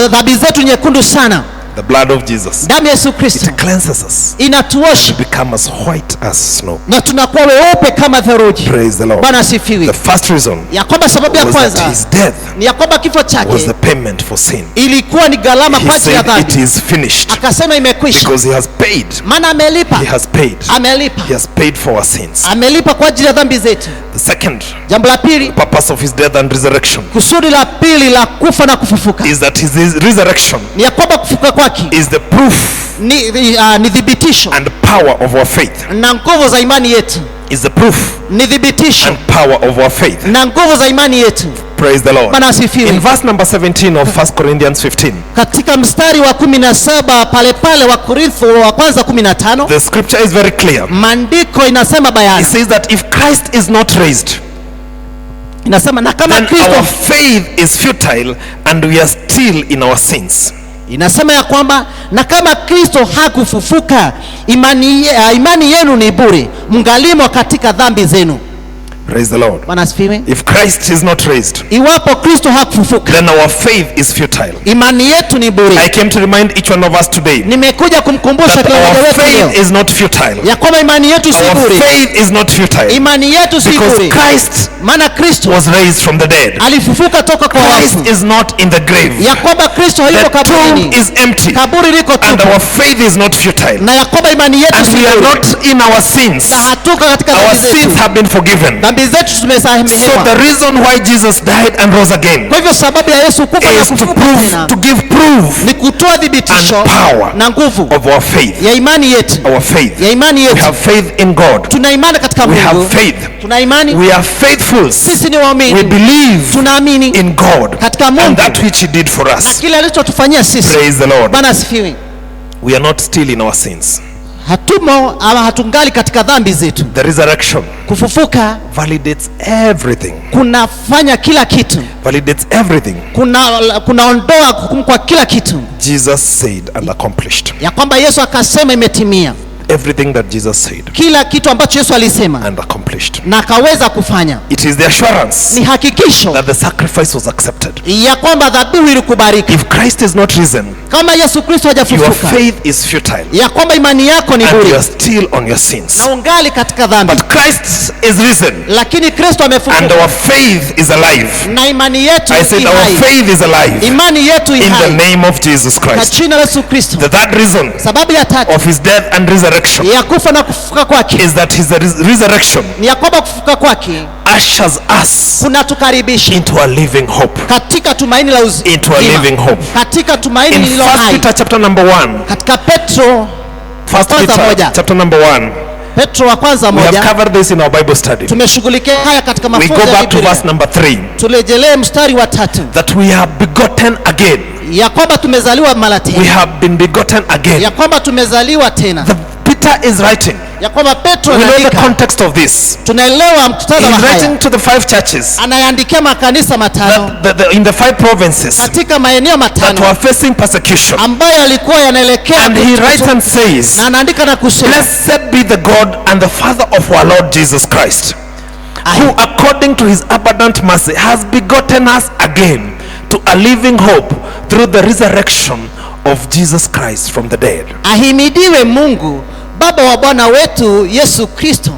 dhambi zetu nyekundu sana, the blood of Jesus damu ya Yesu Kristo cleanses us, inatuosha become as white as snow. na tunakuwa weupe kama theluji. Praise the Lord. Bwana asifiwe. The first reason Ya kwamba sababu ya was that kwanza his death ni ya kwamba kifo was chake the payment for sin. ilikuwa ni gharama He kwa ajili ya said it dhambi. is finished Akasema imekwisha, because he has paid. maana amelipa, He has paid. amelipa, He has paid for our sins. amelipa kwa ajili ya dhambi zetu. The second Jambo la pili, purpose of his death and resurrection kusudi la pili la kufa na kufufuka is that his resurrection ni ya kwamba kufufuka kwake is the proof ni thibitisho and power of our faith. na nguvu za imani yetu, Is the proof ni thibitisho and power of our faith. na nguvu za imani yetu. Praise the Lord. Bwana asifiwe. In verse number 17 of 1 Corinthians 15, Katika mstari wa 17 pale pale wa Korintho wa kwanza 15, the scripture is very clear. maandiko inasema It bayana, says that if Christ is not raised, inasema na kama then Kristo, our faith is futile and we are still in our sins. inasema ya kwamba na kama Kristo hakufufuka, imani yenu ni bure, mngalimo katika dhambi zenu. Praise the Lord. Bwana asifiwe. If Christ is not raised, Iwapo Kristo hakufufuka, then our faith is futile. imani yetu ni bure. I came to remind each one of us today Nimekuja kumkumbusha that kila mmoja our wetu faith leo is not futile. ya kwamba imani yetu si Our bure, faith is not futile imani yetu si because bure, Christ maana Kristo was raised from the dead. alifufuka toka kwa Christ wafu, is not in the grave. ya kwamba Kristo hayuko The tomb kaburini, is empty kaburi liko and tupu, our faith is not futile. na ya kwamba imani yetu And si we are bure, not in our sins. na hatuko katika Our dhambi sins zetu, have been forgiven. dhambi zetu So tumesamehewa. the reason why Jesus died and rose again Kwa hivyo sababu ya Yesu kufa na is to kufufuka prove, tena to give proof ni kutoa thibitisho and power na nguvu of our faith. ya imani yetu, Our faith. ya imani We yetu. have faith in God. Tuna imani katika We have Mungu, faith. tuna imani, We are faithful. sisi ni We waumini, believe tunaamini in God katika and Mungu that which He did for na us. kile alichotufanyia sisi. Praise the Lord. Bwana asifiwe. We are not still in our sins. Hatumo ama hatungali katika dhambi zetu. The resurrection Kufufuka validates everything. Kunafanya kila kitu, Validates everything. Kunaondoa hukumu kwa kila kitu, Jesus said and accomplished. Ya kwamba Yesu akasema imetimia. Everything that Jesus said Kila kitu ambacho Yesu alisema and accomplished. Na akaweza kufanya. It is the assurance Ni hakikisho that the sacrifice was accepted. Ya kwamba dhabihu ilikubalika. If Christ is not risen, Kama Yesu Kristo your hajafufuka, faith is futile ya kwamba imani yako ni and you bure are still on your sins. Na ungali katika dhambi. But Christ is risen Lakini Kristo and amefufuka our faith is alive. Na imani yetu I said i our hai. Faith is alive Imani yetu i in the hai name of Jesus kwa Christ. jina la Yesu Kristo. The third reason Sababu ya tatu of his death and resurrection ya kufa na kufufuka kwake is that his resurrection ni ya kwamba kufufuka kwake ushers us kunatukaribisha into a living hope. Katika tumaini la uzima, Into a living hope. Katika tumaini In lililo First hai. Peter chapter number 1, Katika Petro First kwanza Peter moja. Chapter number 1, Petro wa kwanza we have moja, covered this in our Bible study. Tumeshughulikia haya katika We mafunzo go ya back to Biblia. verse number 3. Turejelee mstari wa tatu, That we are begotten again. Ya kwamba tumezaliwa mara We tena, have been begotten again. Ya kwamba tumezaliwa tena, The Peter is writing. Ya kwamba Petro We know the anaandika. Context of this. Tunaelewa muktadha wa He's haya. writing to the five churches Anayaandikia makanisa matano that in the five provinces katika maeneo that matano were facing persecution. Ambayo yalikuwa yanaelekea And he writes and says, na anaandika na kusema, "Blessed be the God and the Father of our Lord Jesus Christ, who according to his abundant mercy has begotten us again to a living hope through the resurrection of Jesus Christ from the dead." Ahimidiwe Mungu Baba wa Bwana wetu Yesu Kristo,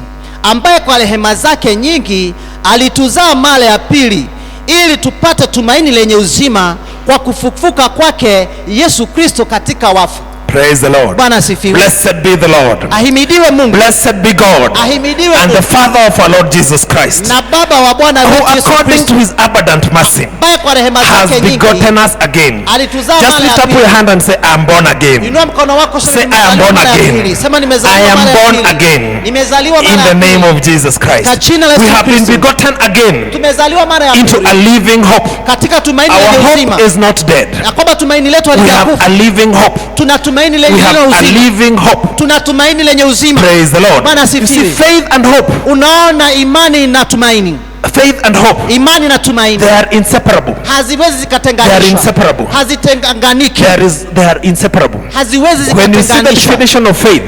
ambaye kwa rehema zake nyingi alituzaa mara ya pili ili tupate tumaini lenye uzima kwa kufufuka kwake Yesu Kristo katika wafu. Praise the Lord. Bwana asifiwe. Blessed be the Lord. Ahimidiwe Mungu. Blessed be God Ahimidiwe and the Mungu Father of our Lord Jesus Christ, na Baba wa Bwana who wetu Yesu according Kristo to his abundant mercy ambaye kwa rehema has zake nyingi begotten us again. alituzaa Just mara lift ya up your pili. hand and say, "I am born again." Inua mkono wako sema, Say, "I am nimezaliwa born mara ya again. pili. Sema nimezaliwa I am mara ya born pili. again." Nimezaliwa In mara the ya name pili. of Jesus Christ. Kwa jina la We Yesu have been Kristo. begotten again Tumezaliwa mara ya into pili a living hope. Katika tumaini Our lenye hope uzima. is not dead. Ya kwamba tumaini letu We have halijakufa. a living hope. Tuna tumaini We lenye have a uzima. living hope. Tuna tumaini lenye uzima. Praise the Lord. Bwana You see, asifiwe. faith and hope, Unaona, imani na tumaini, faith and hope, imani na tumaini they are inseparable. Haziwezi They are zikatenganishwa, inseparable. hazitenganiki, They are inseparable. Haziwezi When you see the zikatenganishwa. Definition of faith,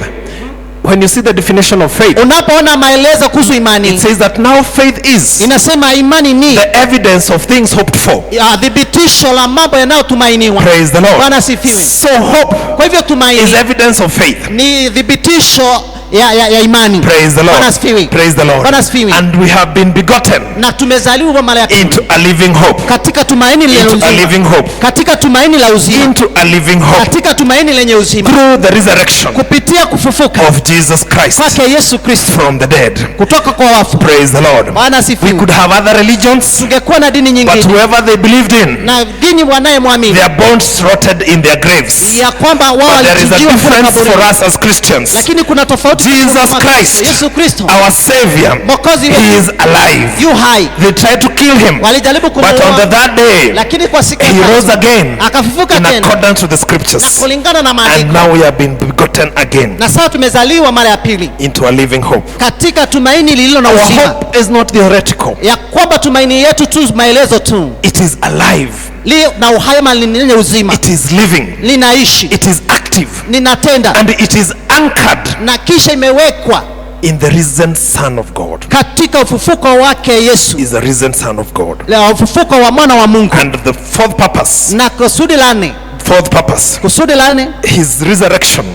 when you see the definition of faith, Unapoona maelezo kuhusu imani, it says that now faith is inasema imani ni the evidence of things hoped for. Ya thibitisho la mambo yanayotumainiwa. Praise the Lord. Bwana asifiwe. So hope Kwa hivyo tumaini is evidence of faith. Ni thibitisho ya imani. Praise the Bwana Lord. asifiwe. Praise the Lord. Bwana asifiwe. And we have been begotten Na tumezaliwa mara ya pili into a living hope. Katika tumaini lenye Into a uzima, living hope. Katika tumaini la uzima, Into a living hope. Katika tumaini lenye uzima Through the resurrection kupitia kufufuka of Jesus Christ kwake Yesu Kristo from the dead. Kutoka kwa wafu. Praise the Lord. Bwana We asifiwe. could have other religions, Tungekuwa na dini but nyingine whoever they believed in, na dini wanayemwamini their bones rotted in their graves. Ya kwamba wao But there is a walichinjiwa kule difference kaburini. for us as Christians. Lakini kuna tofauti Jesus kwa Christ, Yesu Kristo our Savior, Mwokozi he wetu is alive. Yu hai. They tried to kill him, Walijaribu but on the kumuua, third day, lakini kwa siku ya he tatu, rose again akafufuka in tena accordance with the na scriptures. kulingana na And maandiko. now we have been begotten again Na sasa tumezaliwa mara ya pili into a living hope. Katika tumaini lililo na Our uzima, hope is not theoretical, ya kwamba tumaini yetu tu maelezo tu, it is alive, li na uhai ama lenye uzima, it is living, linaishi, it is active, linatenda, and it is anchored na kisha imewekwa in the risen Son of God. Katika ufufuko wake Yesu, Is the risen Son of God. La ufufuko wa mwana wa Mungu. And the fourth purpose, Na kusudi la nne, fourth purpose, kusudi la nne, his resurrection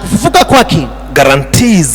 kufufuka kwake guarantees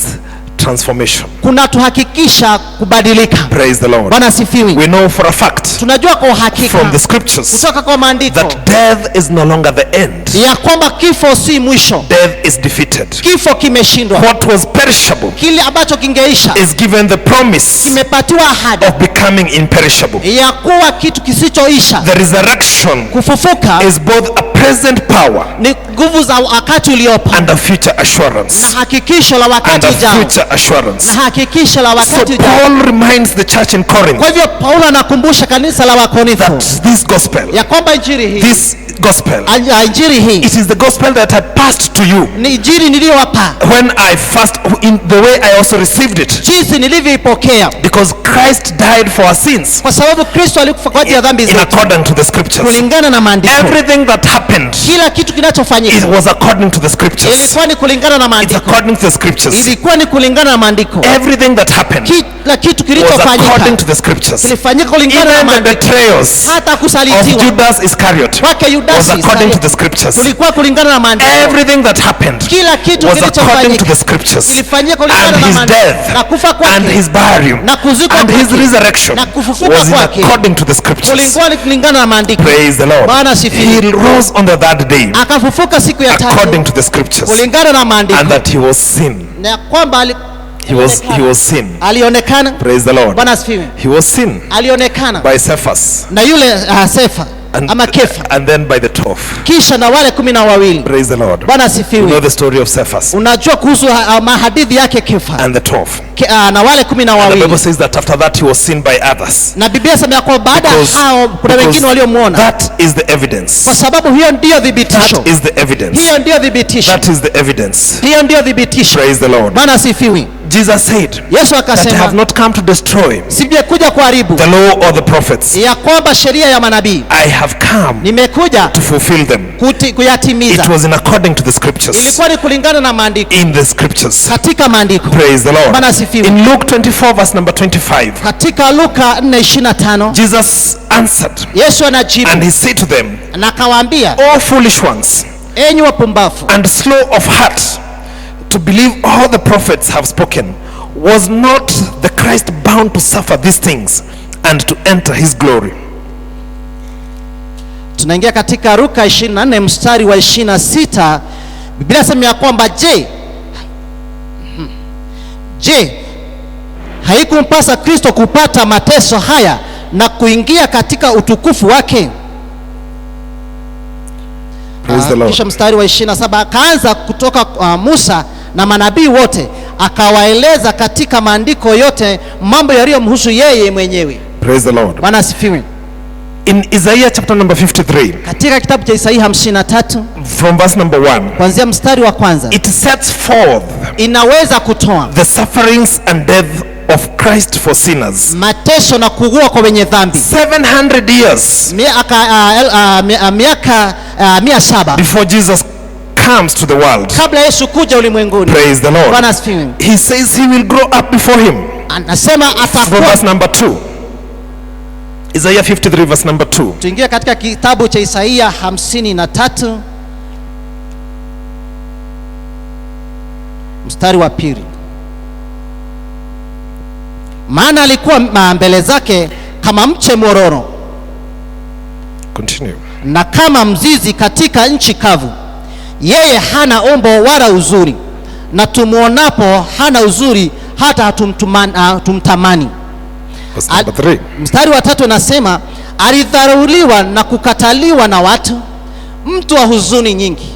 transformation. Kunatuhakikisha kubadilika. Praise the Lord. Bwana asifiwe. We know for a fact Tunajua kwa uhakika from the scriptures kutoka kwa maandiko that death is no longer the end. Ya kwamba kifo si mwisho. Death is defeated. Kifo kimeshindwa. What was perishable Kile ambacho kingeisha is given the promise kimepatiwa ahadi of becoming imperishable. Ya kuwa kitu kisichoisha. The resurrection Kufufuka is both a present power ni nguvu za wakati uliopo and a future assurance. Na hakikisho la And wakati a ujao future assurance. Na hakikisho la So wakati ujao. Paul reminds the church in Corinth Kwa hivyo Paulo anakumbusha kanisa la Wakorintho that this gospel, ya kwamba injili hii, this gospel, Injili hii it is the gospel that I passed to you ni injili niliyowapa, when I first, in the way I also received it. Jinsi nilivyoipokea, Because Christ died for our sins kwa sababu Kristo alikufa kwa ajili ya dhambi in zetu accordance to the scriptures. kulingana na maandiko. Everything that happened, Kila kitu it kinachofanyika was according to the scriptures. Ilikuwa ni kulingana na It's maandiko, according to the scriptures. Ilikuwa ni kulingana na maandiko. Everything that happened Kila kitu was according kilichofanyika to the scriptures. Kilifanyika kulingana na Even the maandiko, betrayals hata of kusalitiwa Judas Iscariot kwake was Yudasi according to the scriptures. Kulikuwa kulingana na maandiko. Everything that happened Kila kitu was according to kilichofanyika the scriptures. Kilifanyika kulingana And na his maandiko, death na kufa and kwake his burial na kuzikwa and his kwake resurrection na kufufuka was in kwake according to the scriptures. Kulikuwa ni kulingana na maandiko. Praise the Lord. Bwana asifiwe. He rose on the third day Akafufuka siku ya according tatu to the scriptures, kulingana na maandiko, and that he was seen. Na kwamba He was seen. Alionekana. Praise the Lord. Bwana asifiwe. He was seen Alionekana by Cephas na yule Sefa ama Kefa, and then by the 12. Kisha na wale 12. Praise the Lord. Bwana You know asifiwe. the story of Cephas Unajua kuhusu mahadithi yake Kefa and the 12. Na wale kumi na And the wawili. Bible says that after that he was seen by others. Na Biblia sema ya kwamba baada ya hao kuna Because wengine waliomuona, that is the evidence. Kwa sababu hiyo ndiyo thibitisho. That is the evidence. Hiyo ndiyo thibitisho. That is the evidence. Hiyo ndiyo thibitisho. Praise the Lord. Bwana asifiwe. Jesus said Yesu that I akasema have not come to destroy sijekuja kuharibu the law or the prophets. Ya kwamba sheria ya manabii, I have come nimekuja to fulfill them. Kuyatimiza. It was in according to the scriptures. Ilikuwa ni kulingana na maandiko, In the scriptures. Katika maandiko. Praise the Lord. Bwana asifiwe. In Luke 24 verse number 25, Katika Luka 4:25, Jesus answered Yesu anajibu and he said to them, na akawaambia, O foolish ones enyi wapumbavu and slow of heart to believe all the prophets have spoken, was not the Christ bound to suffer these things and to enter his glory? Tunaingia katika Luka 24 mstari wa 26. Biblia inasema ya kwamba je, haikumpasa Kristo kupata mateso haya na kuingia katika utukufu wake? Praise the Lord. Kisha mstari wa 27 akaanza kutoka Musa na manabii wote akawaeleza katika maandiko yote mambo yaliyomhusu yeye mwenyewe. Praise the Lord. Bwana asifiwe. In Isaiah chapter number 53, Katika kitabu cha Isaia 53 from verse number 1, kuanzia mstari wa kwanza, it sets forth inaweza kutoa the sufferings and death of Christ for sinners. Mateso na kuugua kwa wenye dhambi. 700 years Miaka 700 before Jesus comes to the world. Kabla Yesu kuja ulimwenguni. Praise the Lord. Bwana asifiwe. He says he will grow up before him. Anasema From atakuwa. verse number 2. Isaiah 53 verse number 2. Tuingie katika kitabu cha Isaia 53 mstari wa pili. Maana alikuwa mbele zake kama mche mwororo Continue. Na kama mzizi katika nchi kavu. Yeye hana umbo wala uzuri, na tumuonapo hana uzuri hata tumtamani. Verse number 3. Mstari wa tatu anasema alidharauliwa na kukataliwa na watu, mtu wa huzuni nyingi,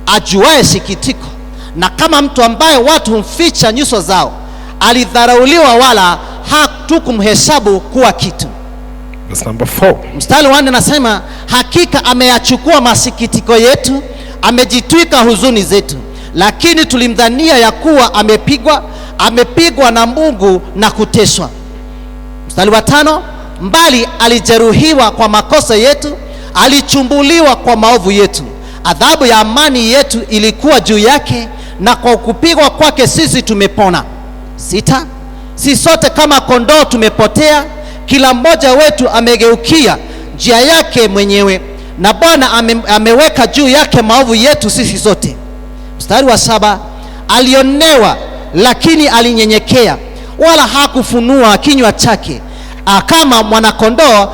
ajuaye sikitiko, na kama mtu ambaye watu humficha nyuso zao, alidharauliwa wala hatukumhesabu kuwa kitu. Verse number 4. Mstari wa 4 anasema hakika ameyachukua masikitiko yetu, amejitwika huzuni zetu, lakini tulimdhania ya kuwa amepigwa na Mungu na kuteswa. Mstari wa 5, mbali alijeruhiwa kwa makosa yetu, alichumbuliwa kwa maovu yetu. Adhabu ya amani yetu ilikuwa juu yake, na kwa kupigwa kwake sisi tumepona. 6, si sote kama kondoo tumepotea, kila mmoja wetu amegeukia njia yake mwenyewe, na Bwana ameweka juu yake maovu yetu sisi sote. Mstari wa 7, alionewa lakini alinyenyekea, wala hakufunua kinywa chake. Kama mwanakondoo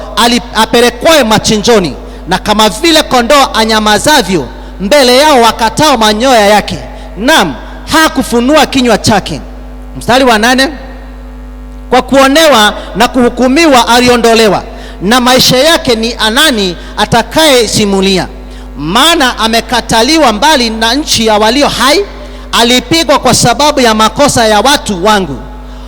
apelekwaye machinjoni, na kama vile kondoo anyamazavyo mbele yao wakatao manyoya yake, naam, hakufunua kinywa chake. Mstari wa 8, kwa kuonewa na kuhukumiwa aliondolewa, na maisha yake ni anani atakayesimulia? Maana amekataliwa mbali na nchi ya walio hai, alipigwa kwa sababu ya makosa ya watu wangu.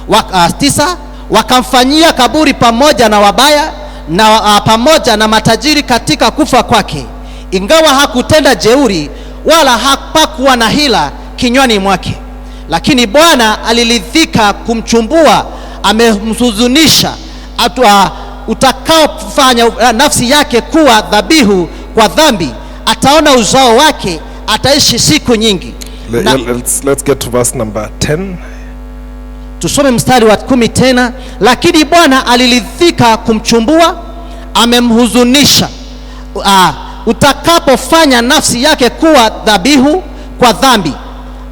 9, wakamfanyia kaburi pamoja na wabaya na pamoja na matajiri katika kufa kwake, Ingawa hakutenda jeuri wala hapakuwa na hila kinywani mwake, lakini Bwana aliridhika kumchumbua, amemhuzunisha. Utakaofanya nafsi yake kuwa dhabihu kwa dhambi, ataona uzao wake, ataishi siku nyingi. Na, Let's get to verse number 10. Tusome mstari wa 10 tena. Lakini Bwana aliridhika kumchumbua, amemhuzunisha. Utakapofanya nafsi yake kuwa dhabihu kwa dhambi,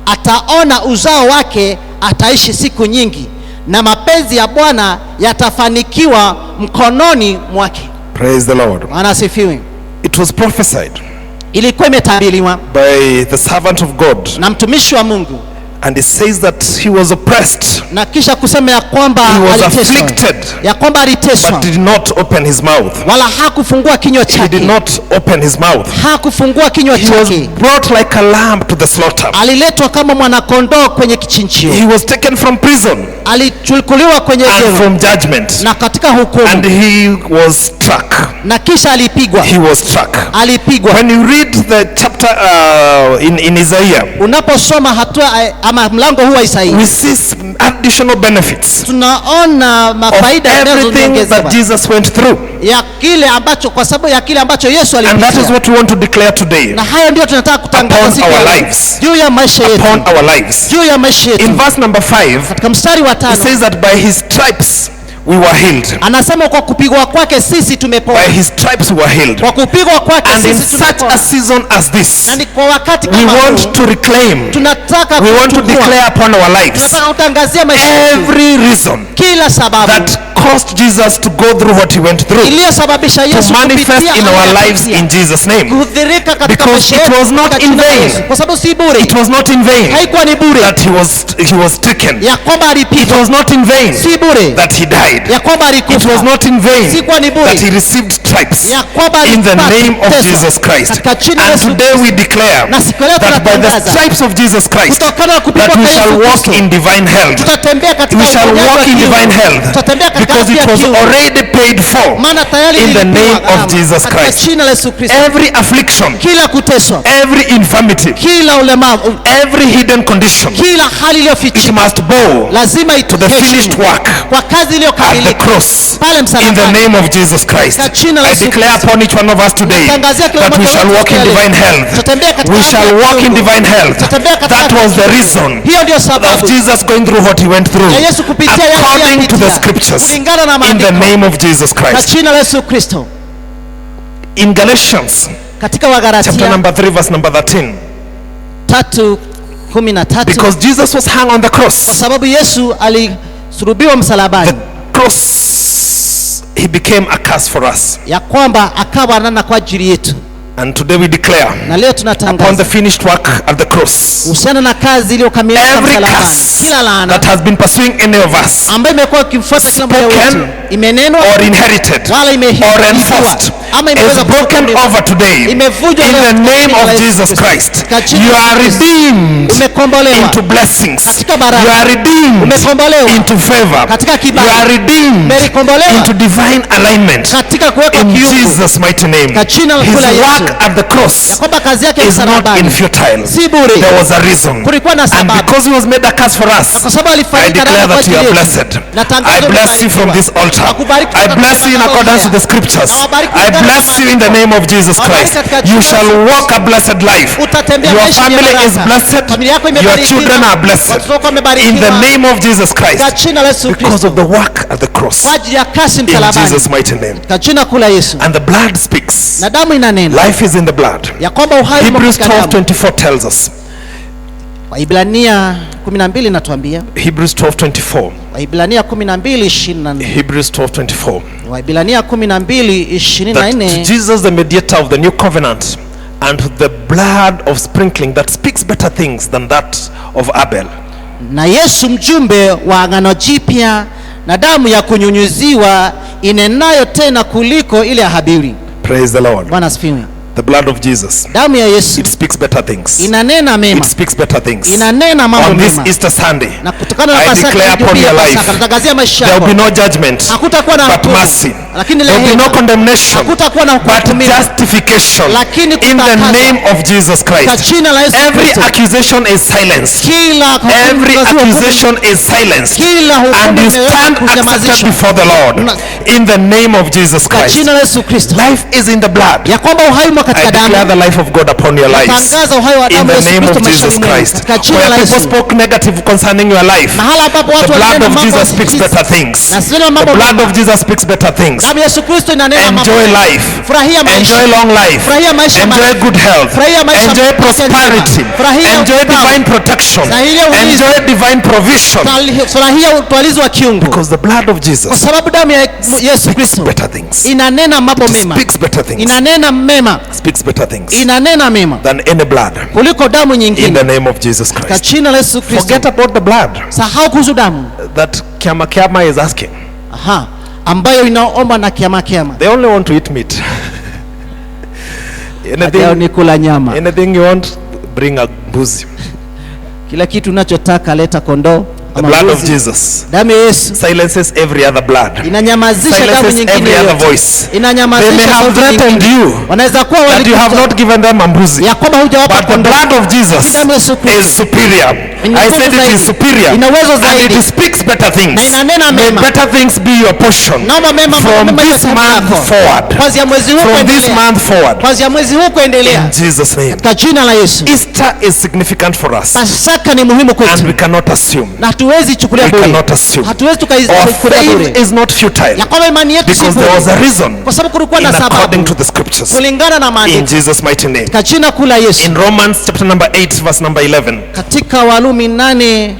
ataona uzao wake, ataishi siku nyingi, na mapenzi ya Bwana yatafanikiwa mkononi mwake. Praise the Lord. Bwana asifiwe. It was prophesied Ilikuwa imetabiriwa by the servant of God, na mtumishi wa Mungu, and it says that he was oppressed, na kisha kusema ya kwamba he was aliteswa, afflicted, ya kwamba aliteswa, but did not open his mouth. wala hakufungua kinywa He did chake, not open his mouth. hakufungua kinywa He was chake. brought like a lamb to the slaughter. Aliletwa kama mwanakondoo kwenye kichinjio, He was taken from prison alichukuliwa kwenye and jela from judgment, na katika hukumu, and he was struck. na kisha alipigwa, He was struck. alipigwa. When you read the chapter in Isaiah, Unaposoma hatua ama mlango huu wa Isaia, we see some additional benefits tunaona of mafaida everything yanayoongezewa that Jesus went through. ya kile ambacho, kwa sababu ya kile ambacho Yesu And that is alipitia, what we want to declare today na hayo ndio tunataka kutangaza upon siku ya our leo lives. juu ya maisha yetu, Upon our lives. juu ya maisha In yetu. verse number 5, Katika mstari wa it 5 says that by his stripes we were healed. anasema kwa kupigwa kwake sisi tumepona, By his stripes we were healed. kwa kupigwa kwake And in sisi such tumepona. a season as this, Na ni kwa wakati we kama huu want to reclaim, tunataka we want to kuchukua, declare upon our lives tunataka kutangazia maisha yetu every reason kila sababu that caused Jesus to go through what he went through, iliyosababisha to Yesu manifest kupitia in our lives aliyopitia, in Jesus' name. kudhihirika katika Because maisha it yetu was not katika in jina la vain. Yesu. Kwa sababu si bure, It was not in vain haikuwa ni bure that he was stricken. ya kwamba It alipigwa, was not in vain si bure that he died. ya kwamba It alikufa, was not in vain Sikuwa ni bure. that he received stripes ya kwamba in the alipata name of kuteswa. Jesus Christ. Katika jina la And Yesu today we declare Na siku leo that by the tunatangaza stripes of Jesus Christ kutokana na kupigwa that we kwa shall Yesu walk Kristo in divine health. tutatembea katika We shall uponyaji wa walk in kiungu. divine health Tutatembea katika because afya it was kiungu. already paid for Maana tayari in the ililipiwa name of gharama. Jesus Katika Christ. jina la Yesu Kristo, Every affliction, kila kuteswa, every infirmity, kila ulemavu, every hidden condition, kila hali it iliyofichika must bow lazima to the finished ituheshimu work kwa kazi at the iliyokamilika cross pale in the msalabani. name of Jesus Christ. Katika jina la I Yesu declare Kristo. upon each one of us today Natangazia kila that we mmoja shall wetu walk in siku ya leo. divine health. Tutatembea katika We afya shall ya walk in kiungu. divine health. Tutatembea katika That afya was ya the kiungu. reason Hiyo ndio of sababu Jesus going through what he went through ya Yesu kupitia yale according to the aliyopitia, scriptures kulingana na in the maandiko. name of Jesus Kwa Christ. jina la Yesu Kristo. In Galatians Katika chapter Wagalatia number 3 verse number 13, 3:13, because Jesus was hung on the kwa cross, sababu Yesu alisulubiwa msalabani, the cross, he became a curse for us. ya kwamba akawa laana kwa ajili yetu. And today we declare Na leo upon the tunatangaza finished work at the cross, kuhusiana na kazi iliyokamilika every msalabani, curse kila laana that has been pursuing any of us, ambayo imekuwa ikimfuata kila mmoja wetu, spoken imenenwa or inherited wala or imehifadhiwa enforced, ama is imeweza broken kuchukuliwa, over today in imevunjwa leo the katika name jina la of Yesu Jesus Kristo. Christ. Katika jina You la are Yesu Kristo. redeemed Umekombolewa into blessings. katika You baraka, are redeemed umekombolewa into favor. katika You kibali, are redeemed umekombolewa into divine alignment katika kuwekwa in kiungu, Jesus' mighty name. Katika jina la His kula Yesu. work at the cross ya kwamba kazi yake is not msalabani in futile. si bure. There was a reason. Kulikuwa na And sababu, because he was made a curse for us, na kwa sababu I alifanyika declare laana kwa that you ajili are yetu. blessed. Natangaza I bless you from umebarikiwa. this altar. Nakubariki I kutoka bless you in madhabahu accordance with haya. the scriptures. Nawabariki I kulingana na bless you in the name of Jesus Nawabariki Christ. katika You jina la shall Yesu walk a blessed life. Utatembea Your maisha yenye family is baraka. blessed. Familia yako Your imebarikiwa. children are blessed. Watoto wako In the wamebarikiwa. name of Jesus Christ. Katika jina la Yesu Because Kristo, of the work at the cross. kwa ajili ya kazi In msalabani, Jesus' mighty name. katika jina kuu la Yesu. And the blood speaks. Na damu inanena Life is in the blood. ya kwamba uhai umo Hebrews katika damu. 12:24 tells us. Waibrania 12 inatuambia, Hebrews 12:24. Waibrania 12:24, Hebrews 12:24. Waibrania That to 12:24, Jesus, the mediator of the new covenant, and to the blood of sprinkling that speaks better things than that of Abel. na Yesu mjumbe wa agano jipya na damu ya kunyunyuziwa inenayo tena kuliko ile ya Habili. Praise the Lord. Bwana asifiwe. The blood of Jesus. Damu ya Yesu It speaks better things. Inanena mema, It speaks better things. Inanena mambo On this mema. Easter Sunday, Na kutokana na I Pasaka, declare upon Jumapili ya your Pasaka, life, natangazia maisha there will yako be no judgment, hakutakuwa na but hukumu, mercy. Lakini There will be rehema. no condemnation, Hakutakuwa na but kuhukumiwa, justification. Lakini In the kutakaswa. name of Jesus Kwa Christ. jina la Yesu Every Kristo. Accusation is silenced. Kila hukumu Every hukumu- accusation is silenced. Kila hukumu And you imeweza stand accepted kunyamazishwa. before the Lord. In the name of Jesus Kwa Christ. jina la Yesu Kristo. Life is in the blood. Ya kwamba uhai umo I katika declare damu. the life of God upon your lives. Tangaza uhai wa In damu ya the Yesu name Kristo of maishani Jesus mwenu. Christ. Katika jina Where la people Yesu. Spoke negative concerning your life, Mahala ambapo the watu blood walinena of mambo Jesus speaks better things. Na sio The mambo blood mema. Of Jesus speaks better things. Damu ya Yesu Kristo inanena mambo Enjoy mema. Life. Furahia maisha. Enjoy long life. Furahia maisha Enjoy marefu. Good health. Furahia maisha Enjoy afya njema. prosperity. Furahia Enjoy ustawi. Divine protection. Furahia ulinzi. Enjoy divine provision. Furahia utwalizi wa kiungu. Because the blood of Kwa Jesus sababu damu ya Yesu Kristo better things. Inanena mambo It mema. speaks better things. Inanena mema. Speaks better things Inanena mema than any blood. Kuliko damu In nyingine. the name of Jesus Kwa Christ. jina la Yesu Kristo. Forget about the blood Sahau kuhusu damu. That Kiama Kiama is asking. Aha, ambayo inaomba na kiama kiama. They only want to eat meat. Yao Anything, ni kula nyama. Anything you want, bring a mbuzi. Kila kitu unachotaka leta kondoo The ama blood of mbuzi. Jesus Damu ya Yesu silences every other blood. Inanyamazisha damu Silences nyingine every other yoyote. Voice. They may Inanyamazisha have sauti threatened nyingine. You Wanaweza kuwa that you have walikuta not given them a mbuzi. Ya kwamba hujawapa But the kondoo. Blood of Jesus Damu ya Yesu Kristo is superior. Ina I nguvu said it zaidi. Is superior. Ina uwezo And zaidi. it speaks better things. Na inanena May mema. Better things be your portion. Naomba mema From mema iwe this sehemu month yako. Forward. Kuanzia mwezi huu From this kuendelea. Month forward. Kuanzia mwezi huu kuendelea. In Jesus' name. Katika jina la Yesu. Easter is significant for us. Pasaka ni muhimu And kwetu we cannot assume. Na hatuwezi chukulia We bure. Cannot assume. Hatuwezi Our tukaichukulia faith bure. Is not futile. Ya kwamba imani yetu si Because there was bure. A reason Kwa sababu kulikuwa in na according sababu to the scriptures. Kulingana na In maandiko. Jesus' mighty name. Katika jina kuu la Yesu. In Romans chapter number 8 verse number 11. Katika Warumi nane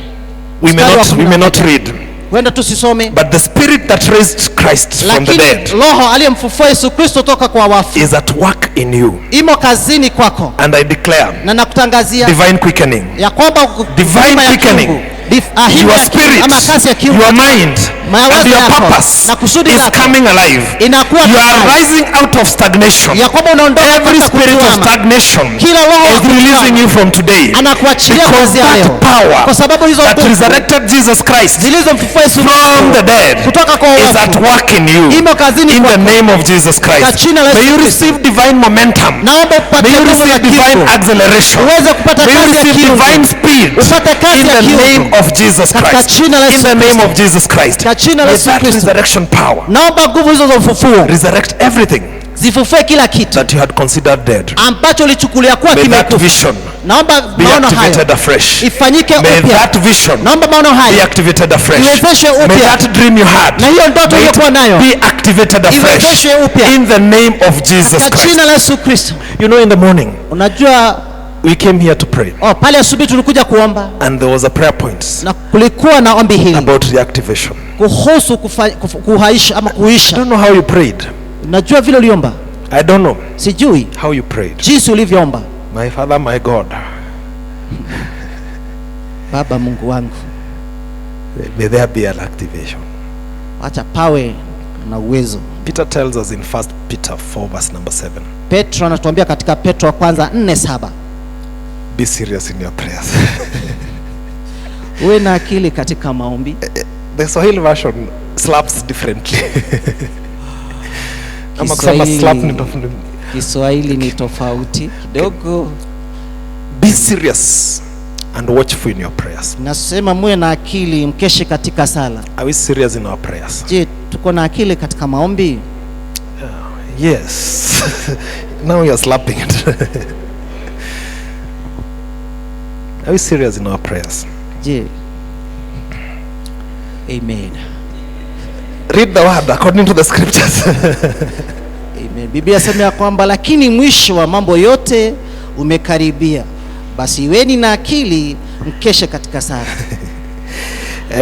We may mstari wa not, we kumi may na not moja. Read. Huenda tusisome. But the spirit that raised Christ from the Lakini dead roho aliyemfufua Yesu Kristo toka kwa wafu is at work in you. Imo kazini kwako. And I declare Na nakutangazia divine quickening. Ya kwamba Divine hima ya quickening. kiungu, hima Your ya kiungu, spirit, ama kasi ya kiungu, your mind, mawazo and your yako, purpose na kusudi is lako coming alive. Inakuwa You are hai. Rising out of stagnation. Ya kwamba unaondoka Every katika spirit of kutuama. Stagnation Kila roho wa is releasing kutuama you from today. Anakuachilia Because kuanzia that leo. Power Kwa sababu hizo that nguvu resurrected Jesus Christ zilizomfufua Yesu from the dead kutoka kwa is wafu at work in you. Imo kazini In the kwako. Name of Jesus Christ. Kwa jina la May Yesu you Kristo. Receive divine momentum. Naomba upate May you nguvu za receive divine kiungu. Acceleration. Uweze kupata May you kazi ya receive kiungu. Divine speed. Upate kazi In ya the kiungu. Name of Jesus Katika Christ. jina la In Yesu the name Kristo. Of Jesus Christ. Katika jina la May Yesu that Kristo. Resurrection power Naomba nguvu hizo za ufufuo resurrect everything zifufue kila kitu that you had considered dead. Ambacho ulichukulia kuwa May that kimekufa. Vision Naomba be maono hayo activated afresh. Ifanyike May upya. That vision Naomba maono be hayo activated afresh. Iwezeshwe May upya. That dream you had, Na hiyo ndoto may it uliyokuwa nayo be activated afresh. Iwezeshwe upya. In the name of Jesus Katika Christ. jina la Yesu Kristo. You know, in the morning, Unajua we came here to pray. Oh, pale asubuhi tulikuja kuomba And there was a prayer point na kulikuwa na ombi hili about reactivation. Kuhusu kuhaisha ama I kuisha. Don't know how you prayed. Unajua vile uliomba? I don't know Sijui how you prayed. Jinsi ulivyoomba. My Father, my God, Baba Mungu wangu, may there be an activation. Acha pawe na uwezo. Peter tells us in 1 Peter 4 verse number 7. Petro anatuambia katika Petro wa kwanza 4:7. Be serious in your prayers. Uwe na akili katika maombi. The Swahili version slaps differently. Ama kusema Kiswahili- slap ni tofauti. Kiswahili ni tofauti kidogo. Be serious and watchful in your prayers. Nasema muwe na akili, mkeshe katika sala. Are we serious in our prayers? Je, tuko na akili katika maombi? Yes. Now you're slapping it. Are we serious in our prayers? Je? Amen. Read the word according to the scriptures. Amen. Biblia sema ya kwamba lakini mwisho wa mambo yote umekaribia. Basi iweni na akili mkeshe katika sala.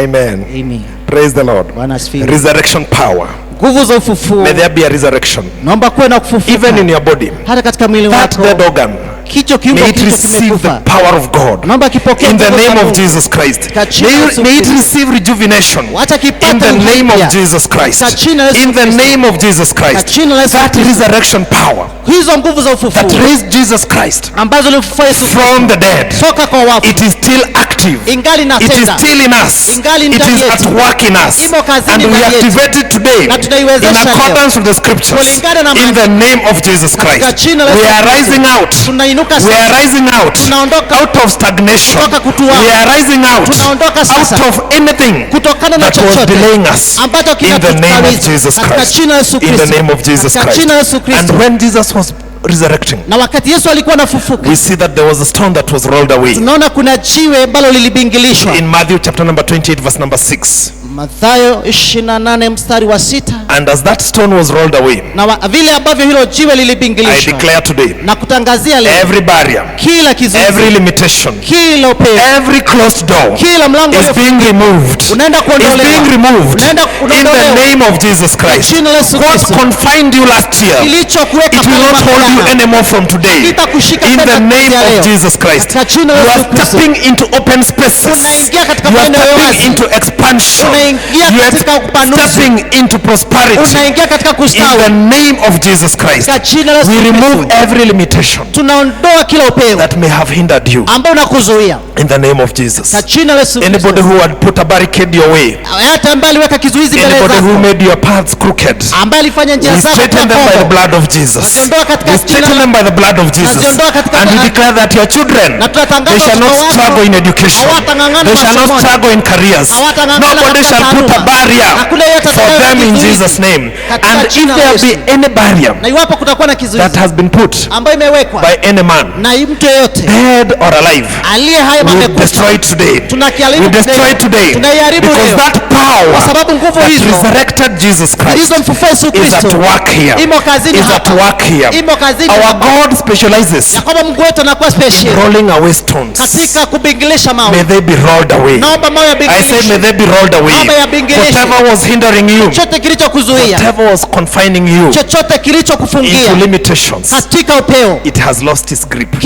Amen. Amen. Praise the Lord. Bwana asifiwe. Resurrection power. Nguvu za ufufuo. May there be a resurrection. Naomba kuwe na kufufuka. Even in your body. Hata katika mwili That wako. Dead organ Kicho kiungo May it kilicho receive the kimekufa, power of God. naomba kipokee In the nguvu za name of Mungu. Jesus Christ. Katika jina May, la Yesu may it Kristo. receive rejuvenation. Wacha kipate In the uhai name mpya. of Jesus Christ. Katika jina la Yesu In the Kristo. name of Jesus Christ. Katika jina la Yesu That Kristo. resurrection power Hizo nguvu za ufufuo that raised Jesus Christ ambazo ilimfufua Yesu from the dead, toka kwa wafu it is still active. ingali It is inatenda, still in us. Ingali It ndani is at yetu. work in us. Imo kazini And we ndani yetu. activate it today Na tunaiwezesha in leo. accordance with the scriptures. Kulingana na In the name of Jesus Katika Christ. jina la We Yesu are Kristo. rising out. Tunainuka We sasa. are rising out. Tunaondoka Out of stagnation. Kutoka kutuama. We are rising out. Tunaondoka sasa. Out of anything Kutokana na that was chochote delaying us. ambacho In the name of kinatukawiza. Jesus Katika Christ. jina la Yesu In the Kristo. name of Jesus Katika Christ. jina la Yesu Kristo. And when Jesus was resurrecting, Na wakati Yesu alikuwa anafufuka, we see that there was a stone that was rolled away. tunaona kuna jiwe ambalo lilibingilishwa. In Matthew chapter number 28, verse number 6. Mathayo 28 mstari wa 6. And as that stone was rolled away, Na vile ambavyo hilo jiwe I lilibingilishwa, declare today, na kutangazia leo, every barrier, kila kizuizi, every limitation, kila upeo, every closed door kila mlango is ulio being removed. unaenda Is kuondolewa, being removed unaenda in the unaondolewa. name of Jesus Christ. Jina la Yesu What Kristo. confined you last year, Kilichokuweka it will pale not mwaka hold you jana, anymore from today. Hakitakushika In tena the name kuanzia leo. of Jesus Christ. Katika jina la You Yesu are Kristo. stepping into open spaces. Unaingia katika You are maeneo ya stepping wazi. into expansion. Unaingia You are katika upanuzi. stepping into prosperity. Unaingia katika In kustawi. the name of Jesus Christ. Katika jina la Yesu We remove Kristo. every limitation Tunaondoa kila upeo that may have hindered you. ambao unakuzuia. In the name of Jesus. Katika jina la Yesu Kristo. Anybody who had put a barricade your way, Hata ambaye aliweka kizuizi mbele anybody who zako, made your paths crooked, ambaye alifanya njia we zako straighten kuwa them by the kombo, blood of Jesus. Naziondoa katika We jina straighten la- them by the blood of Jesus. Naziondoa katika And we jina- declare that your children, Na tunatangaza they shall not watoto wako struggle in education. hawatang'ang'ana They shall not masomoni. struggle in careers. Hawatang'ang'ana Nobody katika shall put a taaluma. barrier Hakuna yeyote for atakayeweka them in kizuizi. Jesus' name. Katika And if jina la there Yesu. be any barrier Na iwapo kutakuwa na kizuizi that has been put ambayo imewekwa by any man, na mtu yeyote dead or alive, aliye hai ama we amekufa, destroy it today. Tunakiharibu We destroy it today. Tunaiharibu Because leo. that power Kwa sababu nguvu that hizo resurrected Jesus Christ zilizomfufua Yesu is at Kristo work here. imo kazini Is at hapa. work here. Imo kazini Our hapa. God specializes Ya kwamba Mungu wetu anakuwa in special rolling away stones. katika kubingilisha May mawe. they be rolled away. Naomba mawe I say, may yabingilishwe. they be rolled away. Naomba yabingilishwe. Whatever was hindering you, Chochote kilichokuzuia, whatever was confining you chochote into kilichokufungia limitations, katika upeo it has lost its grip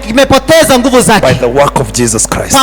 kimepoteza nguvu by zake the work of Jesus Christ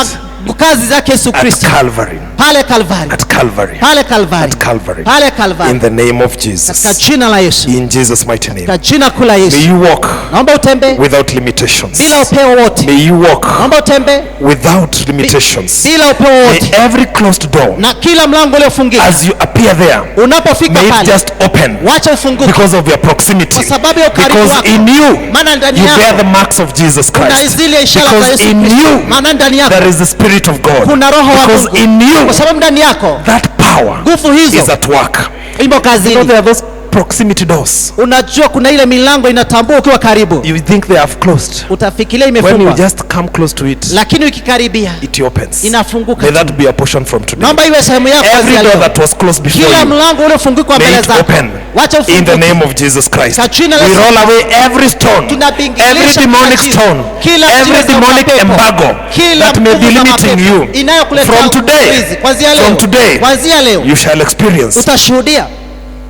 kwa kazi zake Yesu at Kristo Calvary. pale Kalvari, At Calvary. pale Kalvari, At Calvary. pale In Kalvari, the name of katika Jesus. jina la Yesu, In Jesus' mighty name. katika jina kuu la Yesu. May you walk Naomba utembee without limitations. bila upeo wote, May you walk naomba utembee without limitations. bila upeo May wote, every closed door, na kila mlango uliofungika as you appear there, unapofika may it pale, just open wacha ufunguke because of your proximity. kwa sababu ya ukaribu Because wako, in you, maana ndani you bear yako the marks of Jesus kuna Christ. zile ishara za Because Yesu in Kristo, you, maana ndani yako there is the Spirit of God. kuna Roho wa Because Mungu, in you, kwa sababu ndani yako that power nguvu hizo is at work. imo You know, kazini. there are those proximity doors. Unajua kuna ile milango inatambua ukiwa karibu, You think they have closed. utafikiria When you imefungwa, just come close to it, lakini ukikaribia it opens. inafunguka. May that be a portion from today. Naomba iwe sehemu yako Every kuanzia door leo. that was closed before Kila you, mlango uliofungikwa may mbele it zako open wacha in the ufunguke. name of Jesus Christ. Kwa jina la We Yesu. roll away every stone, Tunabingilisha every kila demonic jiwe, stone, kila every jiwe za demonic mapepo, embargo kila that may be nguvu za limiting mapepo you. inayokuletea From today, uzuizi. Kuanzia leo, from today, kuanzia leo you shall experience utashuhudia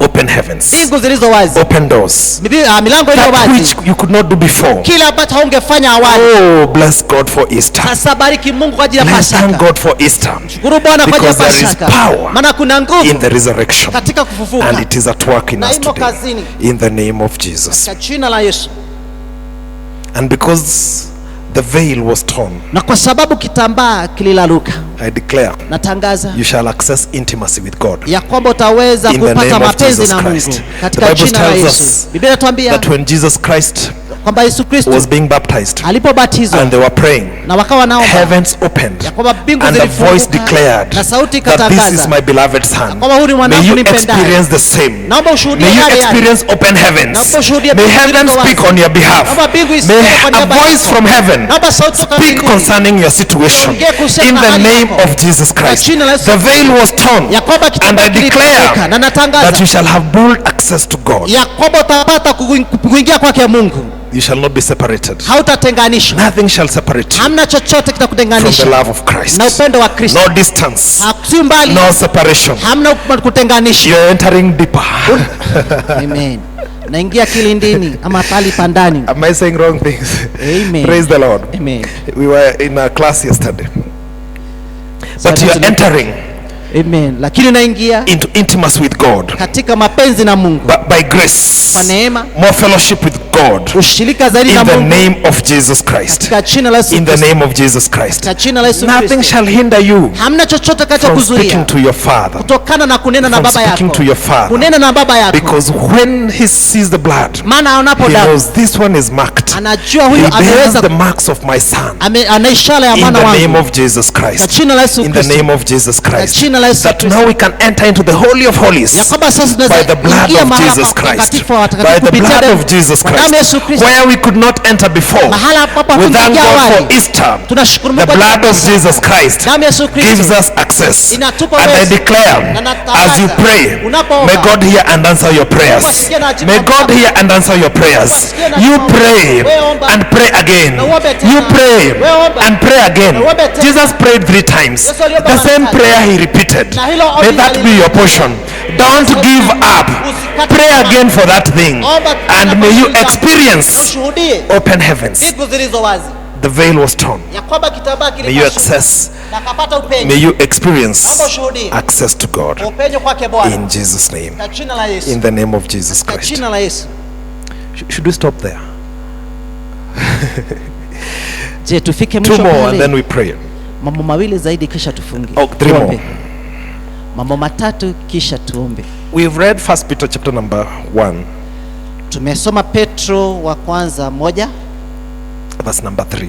open heavens, mbingu zilizo wazi, open doors, milango iliyo that wazi, which you could not do before. kile ambacho haungefanya awali. Oh, bless God for Easter. Sasa bariki Mungu kwa ajili ya Bless thank Pasaka. God for Easter Shukuru Bwana kwa ajili ya Because there is Pasaka, power maana kuna in nguvu the resurrection, katika kufufuka and it is at work in Na us imo today. kazini. In the name of Jesus. katika jina la Yesu. And because the veil was torn, Na kwa sababu kitambaa kililaluka, I declare natangaza you shall access intimacy with God. ya kwamba utaweza In the kupata name of mapenzi Jesus na Mungu Christ. The katika Bible jina la tells Yesu. us Biblia inatuambia That when Jesus Christ kwamba Yesu Kristo was being baptized alipobatizwa and they were praying, na wakawa naomba heavens opened ya kwamba mbingu and a voice zilifunguka declared na sauti that this is ikatangaza my beloved son. kwamba huyu ni May mwanangu you nimpendaye. experience the same. Naomba ushuhudie May you yale yale. experience open heavens. Naomba ushuhudie May mbingu heaven zilizo speak wazi. on your behalf. Naomba mbingu May iseme kwa a niaba voice yako. from heaven Naomba sauti toka speak mbinguni concerning your situation. Iongee kuhusiana In na the hali name yako. of Jesus Christ. jina la Yesu The veil was torn. Ya kwamba And kitambaa I declare kilitoka, na natangaza that you shall have bold access to God. ya kwamba utapata kuingia kwake Mungu, You shall not be separated. hautatenganishwa. Nothing shall separate you Hamna chochote from the kitakutenganisha love of Christ. na upendo wa Kristo. No distance, Si mbali, no separation. hamna kutenganisha. You're entering deeper. Amen. Naingia kilindini ama pali pandani. Am I saying wrong things? Amen. Praise the Lord. Amen. We were in a class yesterday. But you are entering Amen. Lakini unaingia into intimacy with God katika mapenzi na Mungu by grace, kwa neema, more fellowship with God ushirika zaidi na in the Mungu name of Jesus Christ. katika jina la Yesu In the Kristo. name of Jesus Christ. Katika jina la Yesu Nothing Kristo. shall hinder you Hamna chochote from speaking kinachokuzuia to your father. kutokana na kunena na From baba speaking yako, to your father. kunena na baba yako, Because when he sees the blood, maana aonapo he damu knows this one is marked. anajua He huyu bears ameweza the marks of my son. ana ishara ya In mwana the name wangu of Jesus katika Christ. jina la Yesu In the Kristo, name of Jesus Christ. jina la Yesu That Kristo. now we can enter into the Holy of Holies ya kwamba sasa by tunaweza the blood ingia of mahala Jesus pa Christ. patakatifu wa By watakatifu the kupitia blood damu of Jesus kwa damu ya Christ. Yesu Kristo, Where we could not enter before. mahala ambapo We thank hatungeинgia God for awali. Easter. Tunashukuru The Mungu kwa ajili ya blood of Pasaka. Jesus Christ Damu ya Yesu gives Kristo us access. inatupa And I uwezo. declare, Na natangaza, as you pray, unapoomba, may God hear and answer your prayers. Mungu asikie na ajibu May maombi God yako. hear and answer your prayers. Mungu asikie na You ajibu maombi. pray Wewe omba. and pray again. Na uombe tena. You pray Wewe omba. and pray again. Na uombe tena. Jesus prayed 3 times. Yesu aliomba The mara same tatu. prayer he repeated. Na hilo ombi May that be alilirudia. your portion. Don't give up. Usikate Pray tamaa. again for that thing. Omba tena And kwa may you hilo jambo. Na experience ushuhudie open heavens. mbingu zilizo wazi, The veil was torn. ya kwamba kitambaa May you kilipasuka access, na akapata upenyo, may you experience Naomba ushuhudie access to God. upenyo kwake Bwana In Jesus' name. katika jina la Yesu, In the name of Jesus katika Christ. jina la Yesu. Should we stop there? Je, tufike Two mwisho more and pale? then we pray. Mambo mawili zaidi kisha tufunge. Oh, three Tuombe. more. Mambo matatu kisha tuombe. We've read 1 Peter chapter number 1, Tumesoma Petro wa kwanza 1 verse number 3.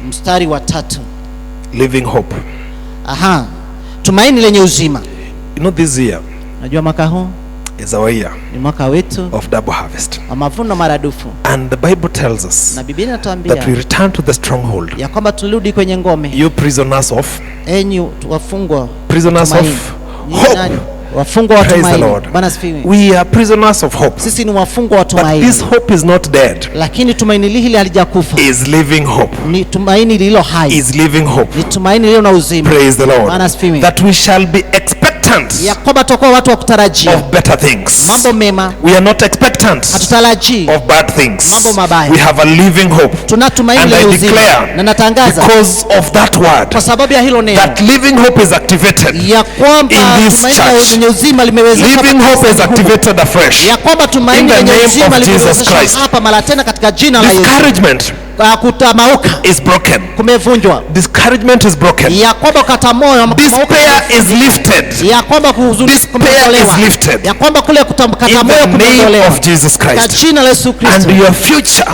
mstari wa 3. Living hope. Aha, tumaini lenye uzima. You know, this year Najua mwaka huu is our year ni mwaka wetu of double harvest. wa mavuno maradufu, And the Bible tells us na Biblia that we inatuambia return to the stronghold. ya kwamba tulirudi kwenye ngome. You prisoners of Enyi wafungwa prisoners tumaini. of Nyinyi hope. nani? Wafungwa wa Praise the tumaini. Lord. Bwana asifiwe. We are prisoners of hope. Sisi ni wafungwa wa But tumaini, this hope is not dead. lakini tumaini hili halijakufa. Is living hope. Ni tumaini lililo hai, Is living hope. ni tumaini lililo na uzima. Praise the Lord. Bwana asifiwe. That we shall be expectant Ya kwamba tutakuwa watu wa kutarajia of better things. mambo mema, We are not expectant hatutarajii of bad things. mambo mabaya. We have a living hope. Tuna tumaini And I lenye uzima, declare, na natangaza because of that word, kwa sababu ya hilo neno that living hope is activated. ya kwamba in this tumaini church. lenye uzima limewezeshwa Living hope is katika humu. activated afresh. ya kwamba tumaini In the lenye name uzima of Jesus limewezeshwa Christ. hapa mara tena katika jina la Yesu. Discouragement Kutamauka is broken. kumevunjwa, Discouragement is broken. ya kwamba kukata moyo ama Despair kumauka is lifted. ya kwamba kuhuzunika Despair kumeondolewa, is lifted. ya kwamba kule kukata In moyo the name kumeondolewa of Jesus katika Christ. jina la Yesu And Kristo, your future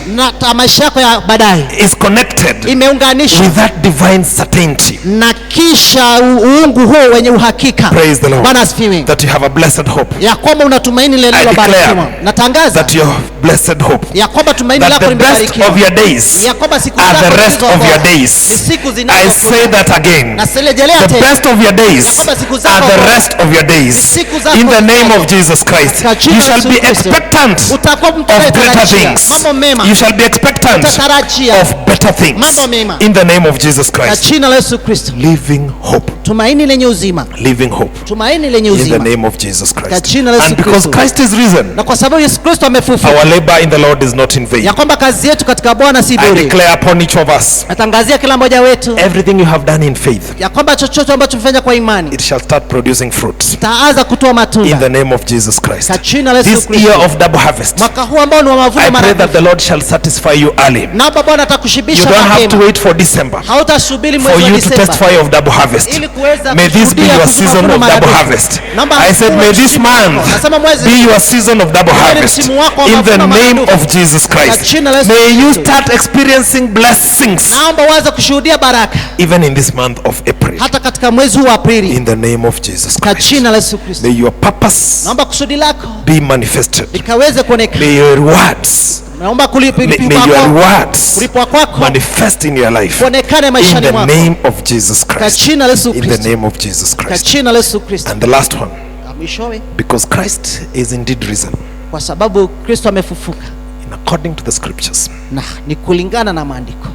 na maisha yako ya baadaye is connected imeunganishwa with that divine certainty. na kisha uungu huo wenye uhakika. Praise the Lord. Bwana asifiwe. That you have a blessed hope. Ya kwamba una tumaini lililobarikiwa. declare Natangaza That your blessed hope. ya kwamba tumaini That lako the best limebarikiwa, of your days ya kwamba siku are zako the rest zilizo of bora your days. ni siku I zinazokuja. say that again. Nasirejelea The tena best of your days Ya kwamba siku zako are the bora rest of your days. ni siku zako In the name zijazo. of Jesus Christ, Katika jina you la shall Yesu be Kristo. expectant Utakuwa mtu of greater anayetarajia things. mambo mema, You shall be expectant utatarajia of better things. mambo mema. In the name of Jesus Katika Christ. jina la Yesu Kristo, Living hope. tumaini lenye uzima, Living hope. tumaini lenye In the uzima. name of Jesus Christ. jina la Yesu And because Kristo. Christ is risen, Na kwa sababu Yesu Kristo amefufuka, our labor in the Lord is not in vain. ya kwamba kazi yetu katika Bwana si I bure. declare upon each of us, Natangazia kila mmoja wetu everything you have done in faith, ya kwamba chochote ambacho tumefanya kwa imani it shall start producing fruits. taanza kutoa In matunda the name of Jesus Christ. katika jina la Yesu This Kristo. year of double harvest, Mwaka huu ambao ni wa mavuno I pray that maradufu, the Lord shall satisfy you early. naomba Bwana You atakushibisha don't have to mapema. wait for December Hautasubiri for mwezi wa you to Disemba testify of double harvest. ili kuweza May this be kushuhudia your kuhusu season mavuno of double maradufu. harvest. Naomba I said, uwe may this msimu wako. month Nasema mwezi be your season of double Uwe ni harvest. msimu wako wa In the mavuno name maradufu. of Jesus Christ. Katika jina la Yesu May you Kristo. start experiencing blessings Naomba uanze kushuhudia baraka even in this month of April. hata katika mwezi huu wa Aprili In the name of Jesus katika Christ. jina la Yesu Kristo. May your purpose Naomba kusudi lako be manifested. likaweze kuonekana. May your rewards, Naomba may your rewards kulipwa kwako manifest in your life. kuonekane In maishani the mwako name of Jesus katika Christ. jina la Yesu In the Kristo. name of Jesus Katika Christ. jina la Yesu Kristo. And the last one, Na mwishowe, because Christ is indeed risen, kwa sababu Kristo amefufuka in according to the scriptures, na ni kulingana na maandiko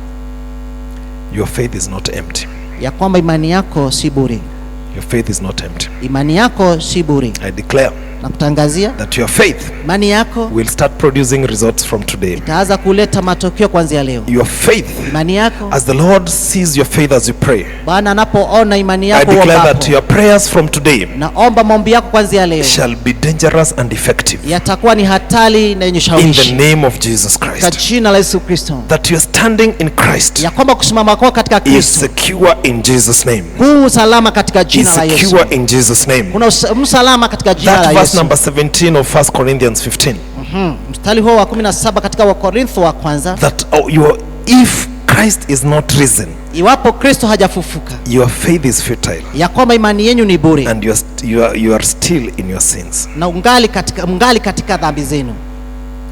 your faith is not empty. ya kwamba imani yako si bure, Your faith is not empty. imani yako si bure. I declare Nakutangazia that your faith imani yako will start producing results from today. Itaanza kuleta matokeo kuanzia leo. Your faith, Imani yako, as the Lord sees your faith as you pray, Bwana anapoona imani I yako declare that uombapo, your prayers from today naomba maombi yako kuanzia leo shall be dangerous and effective yatakuwa ni hatari na yenye in the ushawishi name of Jesus katika Christ. jina la Yesu Kristo, That you're standing in Christ ya kwamba kusimama kwako katika is Kristo secure in Jesus' name. huu usalama katika Is jina la Yesu, secure in Jesus' name. kuna msalama katika jina That la verse Yesu. number 17 of 1 Corinthians 15. Mstari huo wa 17 katika Wakorintho wa kwanza, That oh, you if Christ is not risen, iwapo Kristo hajafufuka, your faith is futile ya kwamba imani yenu ni bure and you are still in your sins. Na ungali katika dhambi zenu.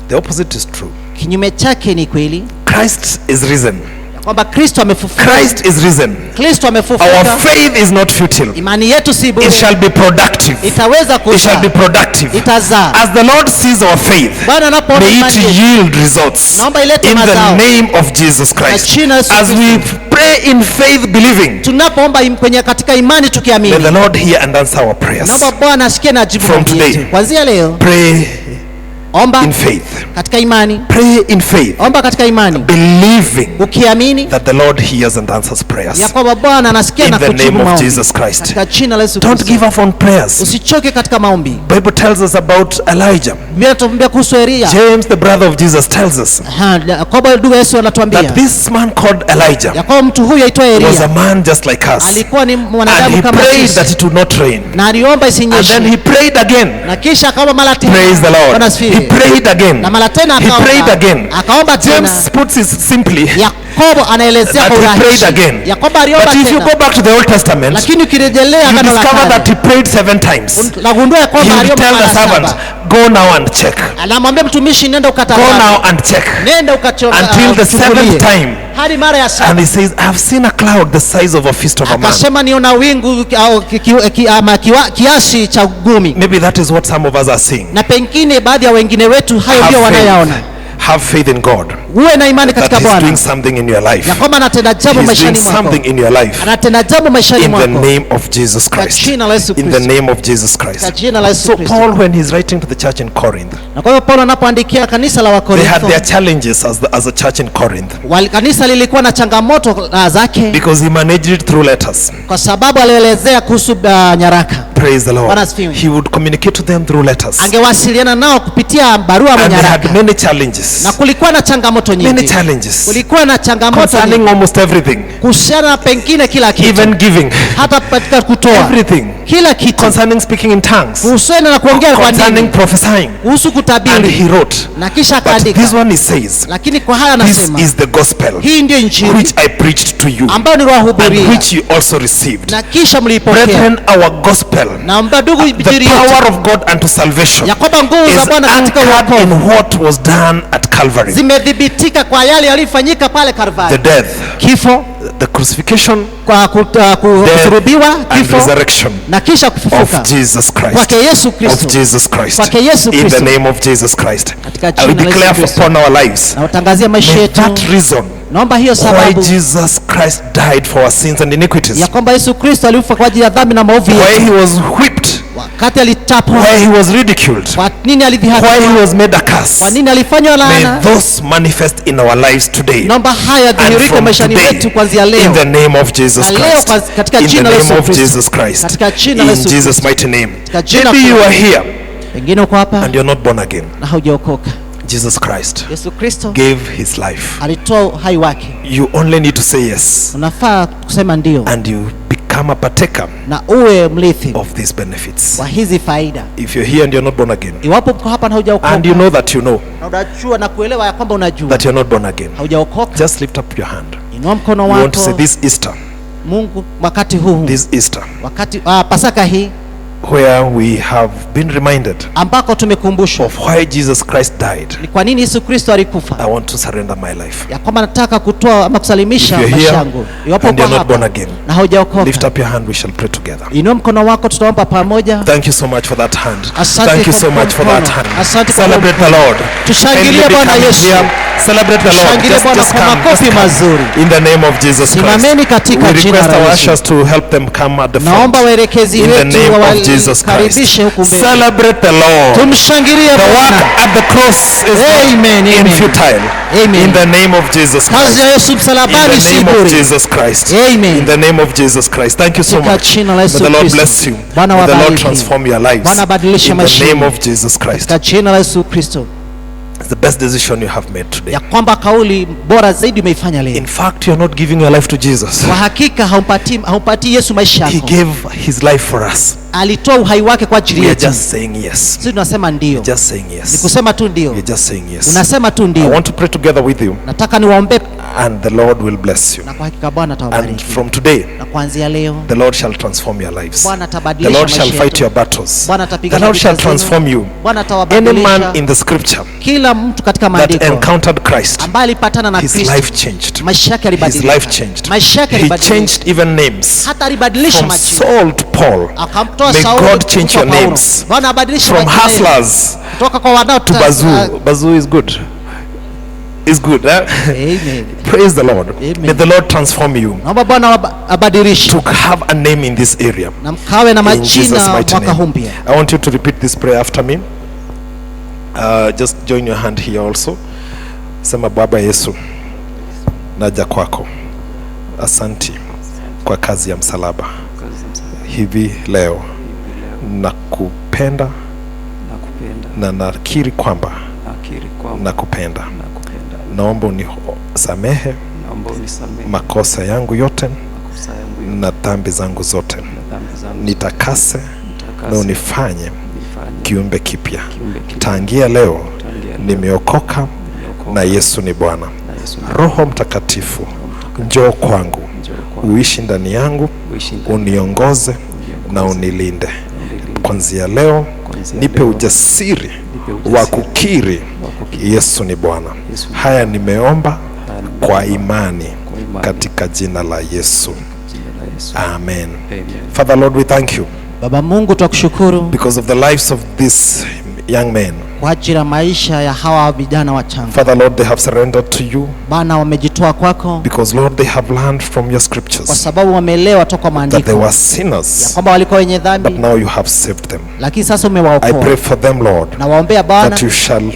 The opposite is true. Kinyume chake ni kweli Christ is risen. Ya kwamba Kristo amefufuka. Christ is risen. Kristo Our amefufuka. faith is not futile. Imani yetu si bure, It shall be productive. Itaweza It shall be kuzaa, productive. Itazaa. As the Lord sees our faith, Bwana anapoona may it imani yetu, yield results naomba ilete in the mazao. Name of Jesus Christ. Jina la Yesu As we pray in faith, believing, tunapoomba kwenye katika imani may tukiamini, the Lord hear and answer our prayers. Naomba Bwana asikie na ajibu From maombi today, yetu. Kuanzia leo, pray omba in faith. Katika imani, Pray in faith, omba katika imani, believing ukiamini that the Lord hears and answers prayers. Ya kwamba Bwana anasikia In na the kujibu name of maombi. Jesus Christ. Katika jina la Yesu Don't Kristo. give up on prayers. Usichoke katika maombi. Bible tells us about Elijah. Biblia inatuambia kuhusu Elia. James, the brother of Jesus, tells us Aha, Yakobo ndugu Yesu anatuambia that this man called Elijah ya kwamba mtu huyu aitwaye was a Elia man just like us. Alikuwa ni And mwanadamu he kama prayed sisi. That it would not rain. Na aliomba And then isinyeshe. he prayed again. Na kisha akaomba mara tena. Praise the Lord. Bwana He asifiwe. prayed again. Na mara tena He akaomba. prayed again. Akaomba tena. James puts it simply Yakobo anaelezea that kwa he prayed urahisi again. ya kwamba aliomba But if you tena. go back to the Old Testament, Lakini ukirejelea you Agano la discover Kale, that he prayed seven times. nagundua ya He kwamba would aliomba tell the mara servant, saba. "Go now and check. Anamwambia mtumishi, nenda Go ukatazame. now and check." Nenda Until the seventh time. Hadi mara ya saba. And he says, "I have seen a cloud the size of a fist of a man." Akasema niona wingu au ama kiasi cha gumi. Maybe that is what some of us are seeing. Na pengine baadhi ya wengine wetu hayo Have ndio wanayaona. faith. Have faith in God Uwe na imani that katika He's Bwana doing something in your life. Ya kwamba anatenda jambo He's doing maishani mwako. Something in your life. Anatenda jambo maishani In the mwako. Name of Jesus Christ. Jina la Yesu In the Kristo. name of Jesus Christ. Katika jina la Yesu So Kristo. Paul, when he's writing to the church in Corinth, Na kwa hiyo Paulo anapoandikia kanisa la they had Wakorintho, their challenges as a church in Corinth kanisa lilikuwa na changamoto zake because he managed it through letters. Kwa sababu alielezea kuhusu nyaraka. Praise the Lord. Bwana asifiwe. He would communicate to them through letters. Angewasiliana nao kupitia barua ama And they had nyaraka. Many challenges. Na kulikuwa na changamoto Many nyingi. Challenges Kulikuwa na changamoto concerning nyingi almost everything, kuhusiana na pengine kila kitu, even giving, hata katika kutoa everything kila kitu, concerning speaking in tongues, kuhusiana na kuongea kwa concerning ndimi, prophesying. Kuhusu And kutabiri. he wrote, Na kisha but akaandika, this one he says, lakini kwa haya "This anasema, is the gospel hii ndiyo injili which I preached to you ambayo and niliwahubiria which you also received." Na kisha mliipokea. Brethren, our gospel, Naomba ndugu, the injili yetu power of God unto salvation, ya kwamba nguvu is za Bwana katika anchored in wokovu what was done at Calvary. Zimedhibitika kwa yale yaliyofanyika pale The Kalvari, death, kifo, the crucifixion, kwa death, kusulubiwa, and kifo resurrection na kisha kufufuka of Jesus Christ. Kwake Yesu Of Kristo, Jesus Christ. Kwake Yesu In the Kristo. Name of Jesus Christ. Katika I jina will la Yesu declare Kristo. Upon our lives, Na utangazia maisha may yetu, that reason naomba hiyo why sababu Jesus Christ died for our sins and iniquities, ya kwamba Yesu Kristo alikufa kwa ajili ya dhambi na maovu why yetu, he was whipped, wakati alichapwa, why he was ridiculed, kwa nini why alidhihakiwa, he was made a curse, kwa nini alifanywa may laana. Those manifest in our lives today. Naomba haya And yadhihirike from maishani today, mwetu kuanzia in leo the name of Jesus na leo Christ. katika In the jina la name Yesu of Kristo. Jesus Christ. Katika jina la In Yesu Jesus' mighty name. Katika jina Maybe you kuu. Are here Pengine uko hapa and you're not born again. Na haujaokoka. Jesus Christ Yesu Kristo gave his life. Alitoa uhai wake. You only need to say yes Unafaa kusema ndio and you become a partaker na uwe mrithi of these benefits. Wa hizi faida. If you're here and you're not born again, Iwapo mko hapa na hujaokoka and you know that you know na unajua na kuelewa ya kwamba unajua that you're not born again, haujaokoka, just lift up your hand. Inua mkono You want to say wako. this Easter, Mungu, wakati huu this Easter, wakati Pasaka hii where we have been reminded ambako tumekumbushwa of why Jesus Christ died, ni kwa nini Yesu Kristo alikufa, I want to surrender my life. Ya kwamba nataka kutoa ama kusalimisha If you're maisha here yangu. Iwapo and uko you're not hapa born again, na haujaokoka, lift up your hand, we shall pray together. Inua mkono wako, tutaomba pamoja. Thank you so much for that hand. Asante Thank you kwa so much for that mkono. hand. Asante kwa Celebrate the mkono. Lord. Tushangilie Kindly Bwana become Yesu. here. Celebrate the Lord. Tushangilie Just, Bwana just kwa come, makofi just come. mazuri. In the name of Jesus Christ. Simameni katika We jina request la our Yesu. ushers to help them come at the front. Naomba waelekezi In the wetu name of wawalete Jesus Christ. Tulikaribishe huku mbele. Celebrate the Lord. Tumshangilie The Bwana. work at the cross is not Amen, in amen. futile. Amen. In the name of Jesus Kazi Christ. ya Yesu In msalabani the si name of bure. Jesus Christ. Amen. In the name of Jesus Christ. Thank you so Katika much. jina la May Yesu the Lord Kristo. bless you. Bwana May the Lord wabariki. transform your lives. Bwana abadilishe In the maisha name yenu. of Jesus Christ. Katika jina la Yesu Kristo, It's the best decision you have made today. ya kwamba kauli bora zaidi umeifanya leo. In fact, you're not giving your life to Jesus. Kwa hakika haumpatii Yesu maisha He yako. gave his life for us. Alitoa uhai wake kwa ajili We are yetu. just saying yes. Sisi tunasema ndio, Just saying ni yes. kusema tu ndio, We're just saying yes. unasema tu I ndio. want to pray together with you, Nataka niwaombe, and the Lord will bless you. na kwa hakika Bwana And atawabariki. from today, Na kuanzia leo the Lord shall transform your lives. Bwana The atabadilisha Lord shall maisha fight yetu. your battles. Bwana The atapigana Lord vita shall zenu. transform you. Bwana Any atawabadilisha man in the scripture kila mtu katika that maandiko encountered Christ, ambaye alipatana na his Kristo, life changed. maisha yake His yalibadilika. life changed. Maisha yake He yalibadilika. changed even names. Hata alibadilisha From majina. Saul to Paul. Akamtoa May Sauli God change kutoka your Paulo. names. Bwana abadilishe From majina yenu. hustlers Kutoka kwa wanao to Bazoo. Bazoo is good. Is good. Eh? Amen. Praise the Lord. Amen. May the Lord transform you Naomba Bwana abadilishe to have a name in this area. na mkawe na In Jesus' majina mighty mwaka huu name. mpya. I want you to repeat this prayer after me. Just join your hand here also. Sema, Baba Yesu, naja kwako. Asanti kwa kazi ya msalaba. Hivi leo nakupenda Nakupenda, na nakiri kwamba nakiri kwamba nakupenda. nakupenda. Naomba unisamehe Naomba unisamehe makosa yangu yote makosa yangu yote na dhambi zangu zote. na dhambi zangu. Nitakase na Nitakase, unifanye nifanye kiumbe kipya. kiumbe kipya. Tangia leo Tangia leo nimeokoka nimeokoka na Yesu ni Bwana. na Yesu ni Roho Mtakatifu, njoo kwangu, Njoo kwangu, uishi ndani yangu, uishi ndani uniongoze na unilinde. unilinde. Kuanzia leo Kuanzia nipe leo, ujasiri nipe wa ujasiri kukiri wa kukiri Yesu ni Bwana. Yesu ni Haya nimeomba Haya nimeomba kwa imani kwa imani katika jina la Yesu, jina la Yesu. amen. Amen. Father Lord, we thank you Baba Mungu, twakushukuru because of the lives of these young men. kwa ajili ya maisha ya hawa vijana wachanga. Father Lord, they have surrendered to you Bwana, wamejitoa kwako because Lord, they have learned from your kwa scriptures sababu wameelewa toka that they maandiko were ya sinners, kwamba walikuwa wenye but dhambi, now you have saved them. lakini sasa I pray umewaokoa. for them, Lord, Na waombea Bwana that you shall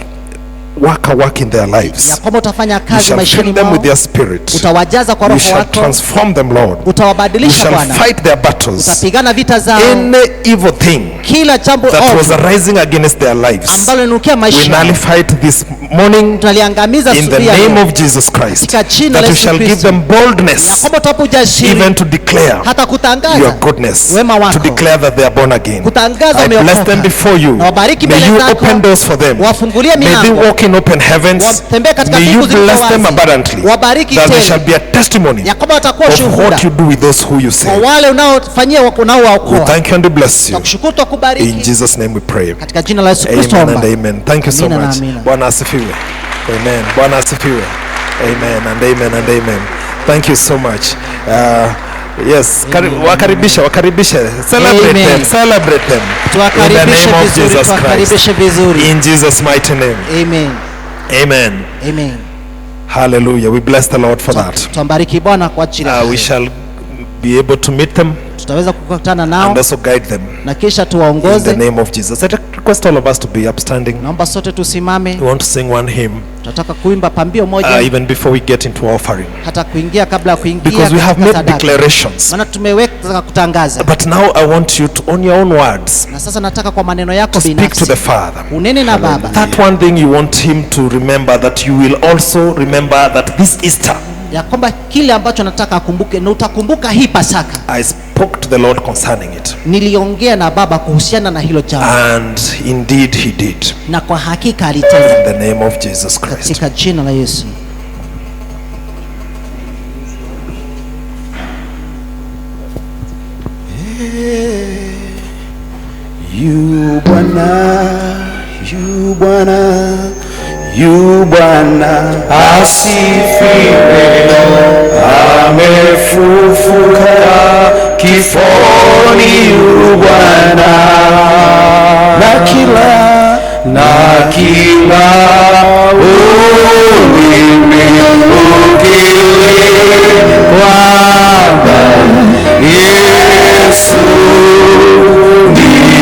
work a work in their ya lives. kwamba utafanya You kazi shall maishani fill them mwao, with your spirit. utawajaza kwa You Roho shall wako, transform them, Lord. You utawabadilisha shall Bwana, fight their battles. utapigana vita zao. Any evil thing Kila jambo that was ovu arising against their lives, ambalo linukia we maisha yao, nullify it this morning tunaliangamiza in the asubuhi ya name leo of Jesus Christ. katika jina That la you Yesu shall give Kristo, them ya boldness kwamba utawapa ujasiri even to declare hata your kutangaza goodness, wema to wako, declare that they are born again. kutangaza I bless umeokoka. them before you. Na wabariki May mbele you zako, open doors for them. wafungulie May they milango, walk in open heavens. watembee katika May you mbingu zilizo bless them wazi, abundantly. wabariki That there tele, shall be a testimony ya kwamba watakuwa of shuhuda what you do with those who you kwa save. wale unaofanyia We unaowaokoa. thank you and we bless you. Tunakushukuru, In tukubariki Jesus' name we pray. katika jina la Yesu Kristo. Amen and Omba. amen. Thank you so Amina na much. amina. Bwana asifiwe. Amen. Bwana asifiwe. Amen and amen and amen. Thank you so much. Yes, wakaribishe, wakaribishe. Celebrate Amen. them, celebrate them. In the Tuwakaribishe name of vizuri, Jesus Christ. tuwakaribishe vizuri. In Jesus' mighty name. Amen. Amen. Amen. Hallelujah. We bless the Lord for that. Tuambariki Bwana kwa ajili ya We hayo. shall be able to meet them Tutaweza kukutana nao and also guide them na kisha in the tuwaongoze. name of Jesus. I request all of us to be upstanding. Naomba sote tusimame. We want to sing one hymn Tunataka kuimba pambio moja even before we get into offering, hata kuingia kabla ya kuingia because we have katika made sadaka. declarations. Maana tumeweka kutangaza, But now I want you to, on your own words, na sasa nataka kwa maneno yako to speak to binafsi the Father. unene na Baba That one thing you want him to remember, that you will also remember that this Easter, ya kwamba kile ambacho nataka akumbuke, na utakumbuka hii Pasaka I spoke to the Lord concerning it. niliongea na Baba kuhusiana na hilo jambo, And indeed he did. na kwa hakika alitenda, In the name of Jesus Christ. katika jina la Yesu. Yu Bwana, yu Bwana, yu Bwana asifiwe, amefufuka kifoni, yu Bwana, na kila ulimi ukiri kwamba Yesu ndiye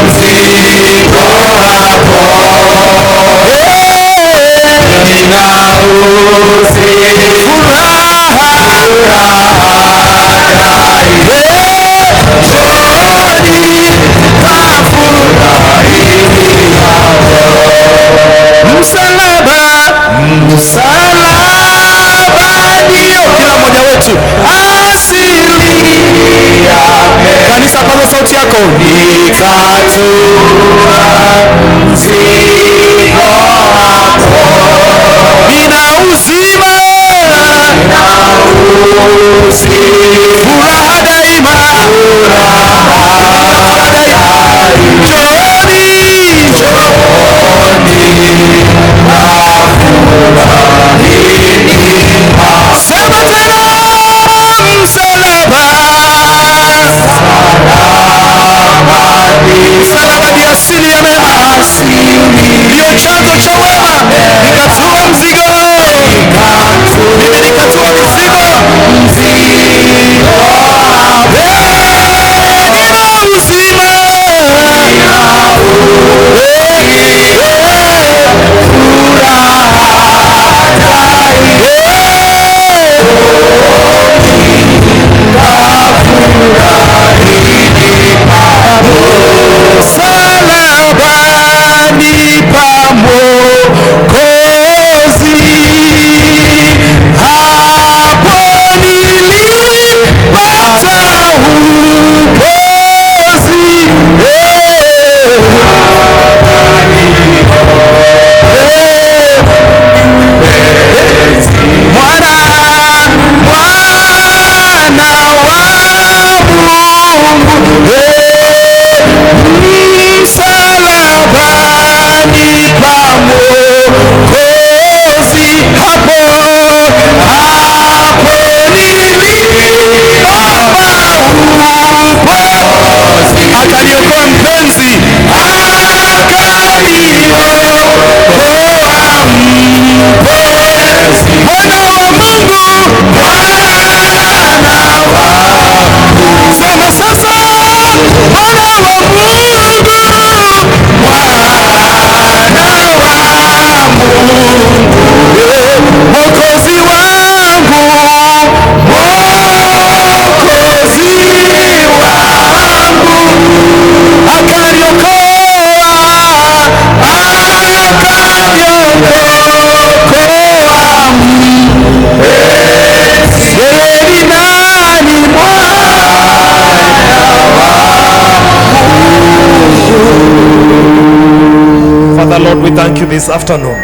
Mzigo hapo. Nina furaha, furaha daima. Njooni mkafurahi. Msalaba, msalaba ndio kila mmoja wetu asili. Kanisa, paza sauti yako. Nikatua mzigo hapo, nina uzima, furaha daima, furaha daima. Njooni, njooni mkafurahi. Sema tena, msalaba, msalaba ni asili ya mema, ndiyo chanzo cha wema. Nikatua mzigo, mimi nikatua mzigo. Eh, nina uzima. Eh, eh, furaha daima. Msalabani pa Mwokozi, hapo nilipata upozi. Eh, eh, Mwana, mwana wa Mungu, eh, msalabani pa Mwokozi, hapo hapo nilipata upozi, akaniokoa mpenzi, akaniokoa mpenzi, Mwana wa Mungu, Mwana wa Sema sasa, Mwana wa Mungu, Mwana wa Mungu, Mwokozi wangu, Mwokozi wangu, akaniokoa, akaniokoa mpenzi. Yeye ni nani? Mwana wa Father Lord, we thank you this afternoon.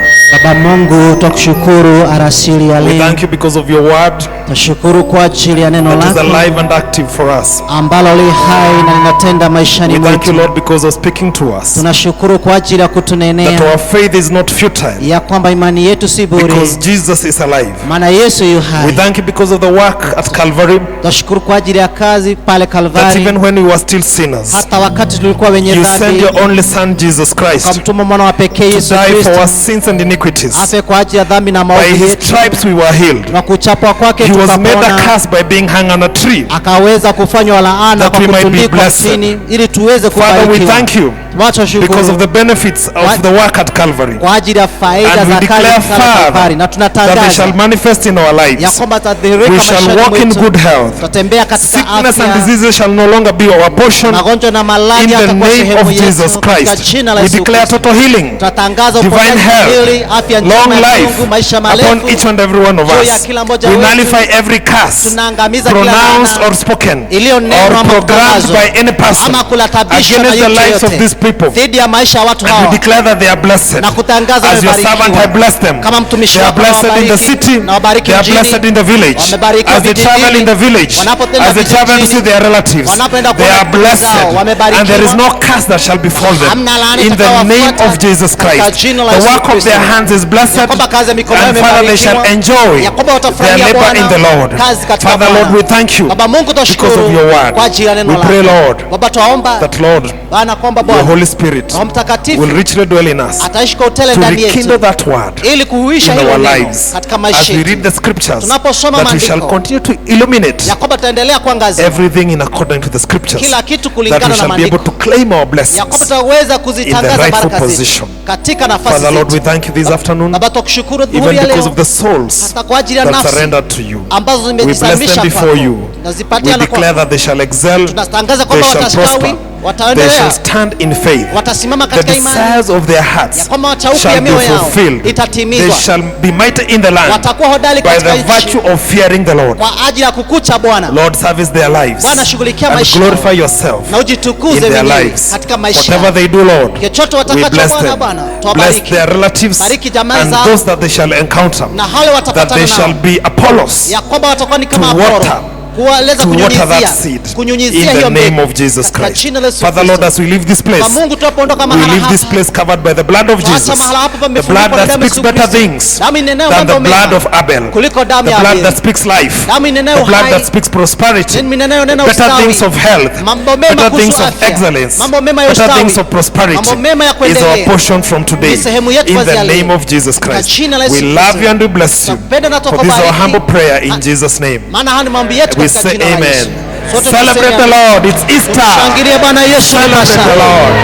Baba Mungu, twakushukuru alasiri ya We leo. thank you because of your word Tashukuru kwa ajili ya neno that is lako alive and active for us. ambalo li hai na linatenda maishani We thank you, mwetu. Lord, because of speaking to us. Tunashukuru kwa ajili ya That kutunenea our faith is not futile ya kwamba imani yetu si bure, because Jesus is alive. maana Yesu yu We hai. thank you because of the work at Calvary, Tunashukuru kwa ajili ya kazi pale that Kalvari, even when we were still sinners, hata wakati tulikuwa wenye you sent dhambi, your only Son, Jesus Christ, ukamtuma mwana wa pekee to Yesu die for our Kristo sins and iniquities. afe kwa ajili ya dhambi na By maovu his yetu, stripes we were healed. na kuchapwa kwake He was made a tukapona. curse by being hung on a tree. Akaweza kufanywa laana That kwa we might be kutundikwa blessed. chini ili tuweze Father, we kubarikiwa. thank you Tunashukuru because of the benefits of the work at Calvary. kwa ajili ya faida And we za kazi declare, pale Father, Kalvari, na that they tunatangaza shall manifest in our ya lives. kwamba tadhihirika We shall maishani walk in mwetu. good health. Tutatembea katika Sickness and afya. diseases shall no longer be our portion. Magonjwa na In maradhi the yatakuwa name sehemu of yetu Jesus katika Christ, jina la we Yesu declare Kristo. total healing, Tutatangaza divine uponyaji kamili, health, afya long njema ya life Mungu, maisha upon marefu each and every one of juu ya us. kila mmoja We wetu. nullify every curse Tunaangamiza kila pronounced laana or spoken iliyonenwa or ama programmed kutangazwa by any person ama kulatabishwa na against the mtu lives of yeyote these people. dhidi ya maisha ya watu And we hawa declare that they are blessed. na kutangaza As your servant, I wamebarikiwa. bless them. Kama mtumishi They are wako blessed in the nawabariki, city. nawabariki They are mjini, blessed in the village. wamebarikiwa As they travel vijijini, in the village, wanapotenda as they travel to vijijini, see their relatives, wanapoenda they kuona are ndugu blessed. zao, wamebarikiwa. And there is no curse that shall befall them. Hamna laana In the name itakayowafuata of Jesus katika Christ. jina la The Yesu work of Kristo. their hands is blessed. Ya kwamba kazi ya mikono yao And Father, they shall imebarikiwa, enjoy ya kwamba their watafurahia labor in Bwana the the Lord. Kazi katika Father Bwana. Lord, we thank you Baba Mungu, because of twashukuru your word. kwa ajili ya neno We pray, lako. Lord, Baba, twaomba that Lord, Bwana kwamba your Bwana Holy Spirit Roho Mtakatifu will richly dwell in us ataishi kwa utele to ndani rekindle yetu that word ili kuhuisha in hilo our neno lives katika maisha as we read yetu, the scriptures, Tunaposoma that we shall maandiko, continue to illuminate ya kwamba tutaendelea kuangazia everything in according to the scriptures, kila kitu that kulingana we na shall be able maandiko, to claim our ya kwamba blessings. tutaweza kuzitangaza rightful baraka zetu position. katika nafasi Father Lord, we zetu. thank you this afternoon, Baba, tukushukuru even dhuhuri ya because leo of the souls hata kwa ajili ya that nafsi surrendered to you. ambazo We bless them zimejisalimisha before kwako. you. We Tunazipatiana declare kwako. that they shall excel, Tunatangaza they kwamba shall watastawi, prosper, they wataendelea, shall stand in faith. watasimama The katika imani, desires of their hearts ya kwamba shauku ya shall be mioyo yao fulfilled. They itatimizwa. shall be mighty in the land Watakuwa hodari by katika the nchi virtue of fearing the Lord. kwa ajili ya kukucha Bwana. Lord, service their lives Bwana, shughulikia and maisha glorify yao yourself na in ujitukuze their mwenyewe lives. katika maisha Whatever yao. they do, Lord, Chochote we watakacho bless Bwana, them. Bwana, Bless tuwabariki. their relatives Bariki jamaa and zao. those that they shall encounter, Na wale that watapatana they shall nao, be Apollos ya kwamba watakuwa ni kama to Apolo water, kuwaleza to water kunyunyizia that seed in kunyunyizia the hiyo name mbegu of Jesus katika Christ. jina la Yesu Father Lord, Kristo. as we leave this place, Kwa Mungu tunapoondoka we mahala leave this hapa, place covered by the blood of tuacha Jesus, mahala hapa the pamefunikwa blood na that damu ya speaks Yesu better Kristo. things Damu inenayo than the mambo blood mema of Abel, kuliko damu the ya blood Abeli. that speaks life, Damu inenayo the blood uhai. that speaks prosperity, Damu inenayo neno better ustawi. things of health, Mambo mema better kuhusu things of afya. excellence, Mambo mema ya better ustawi. things of prosperity Mambo mema ya is our kuendelea. portion from today. Ni sehemu yetu In the kuanzia leo. name of Jesus Katika Christ, jina la Yesu we love Kristo. you and we bless you. Tunakupenda na For this is our tunakubariki. humble prayer in Jesus' name. Maana haya ni maombi yetu We katika say jina la Yesu. amen. Sote Celebrate tuseme the amen. Lord. It's Easter. Shangilie Bwana Yesu Celebrate Pasaka. the Lord.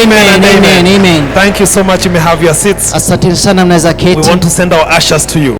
Amen and Amen, amen. amen. Thank you so much. You may have your seats. Asanteni sana, mnaweza We keti. want to send our ushers to you.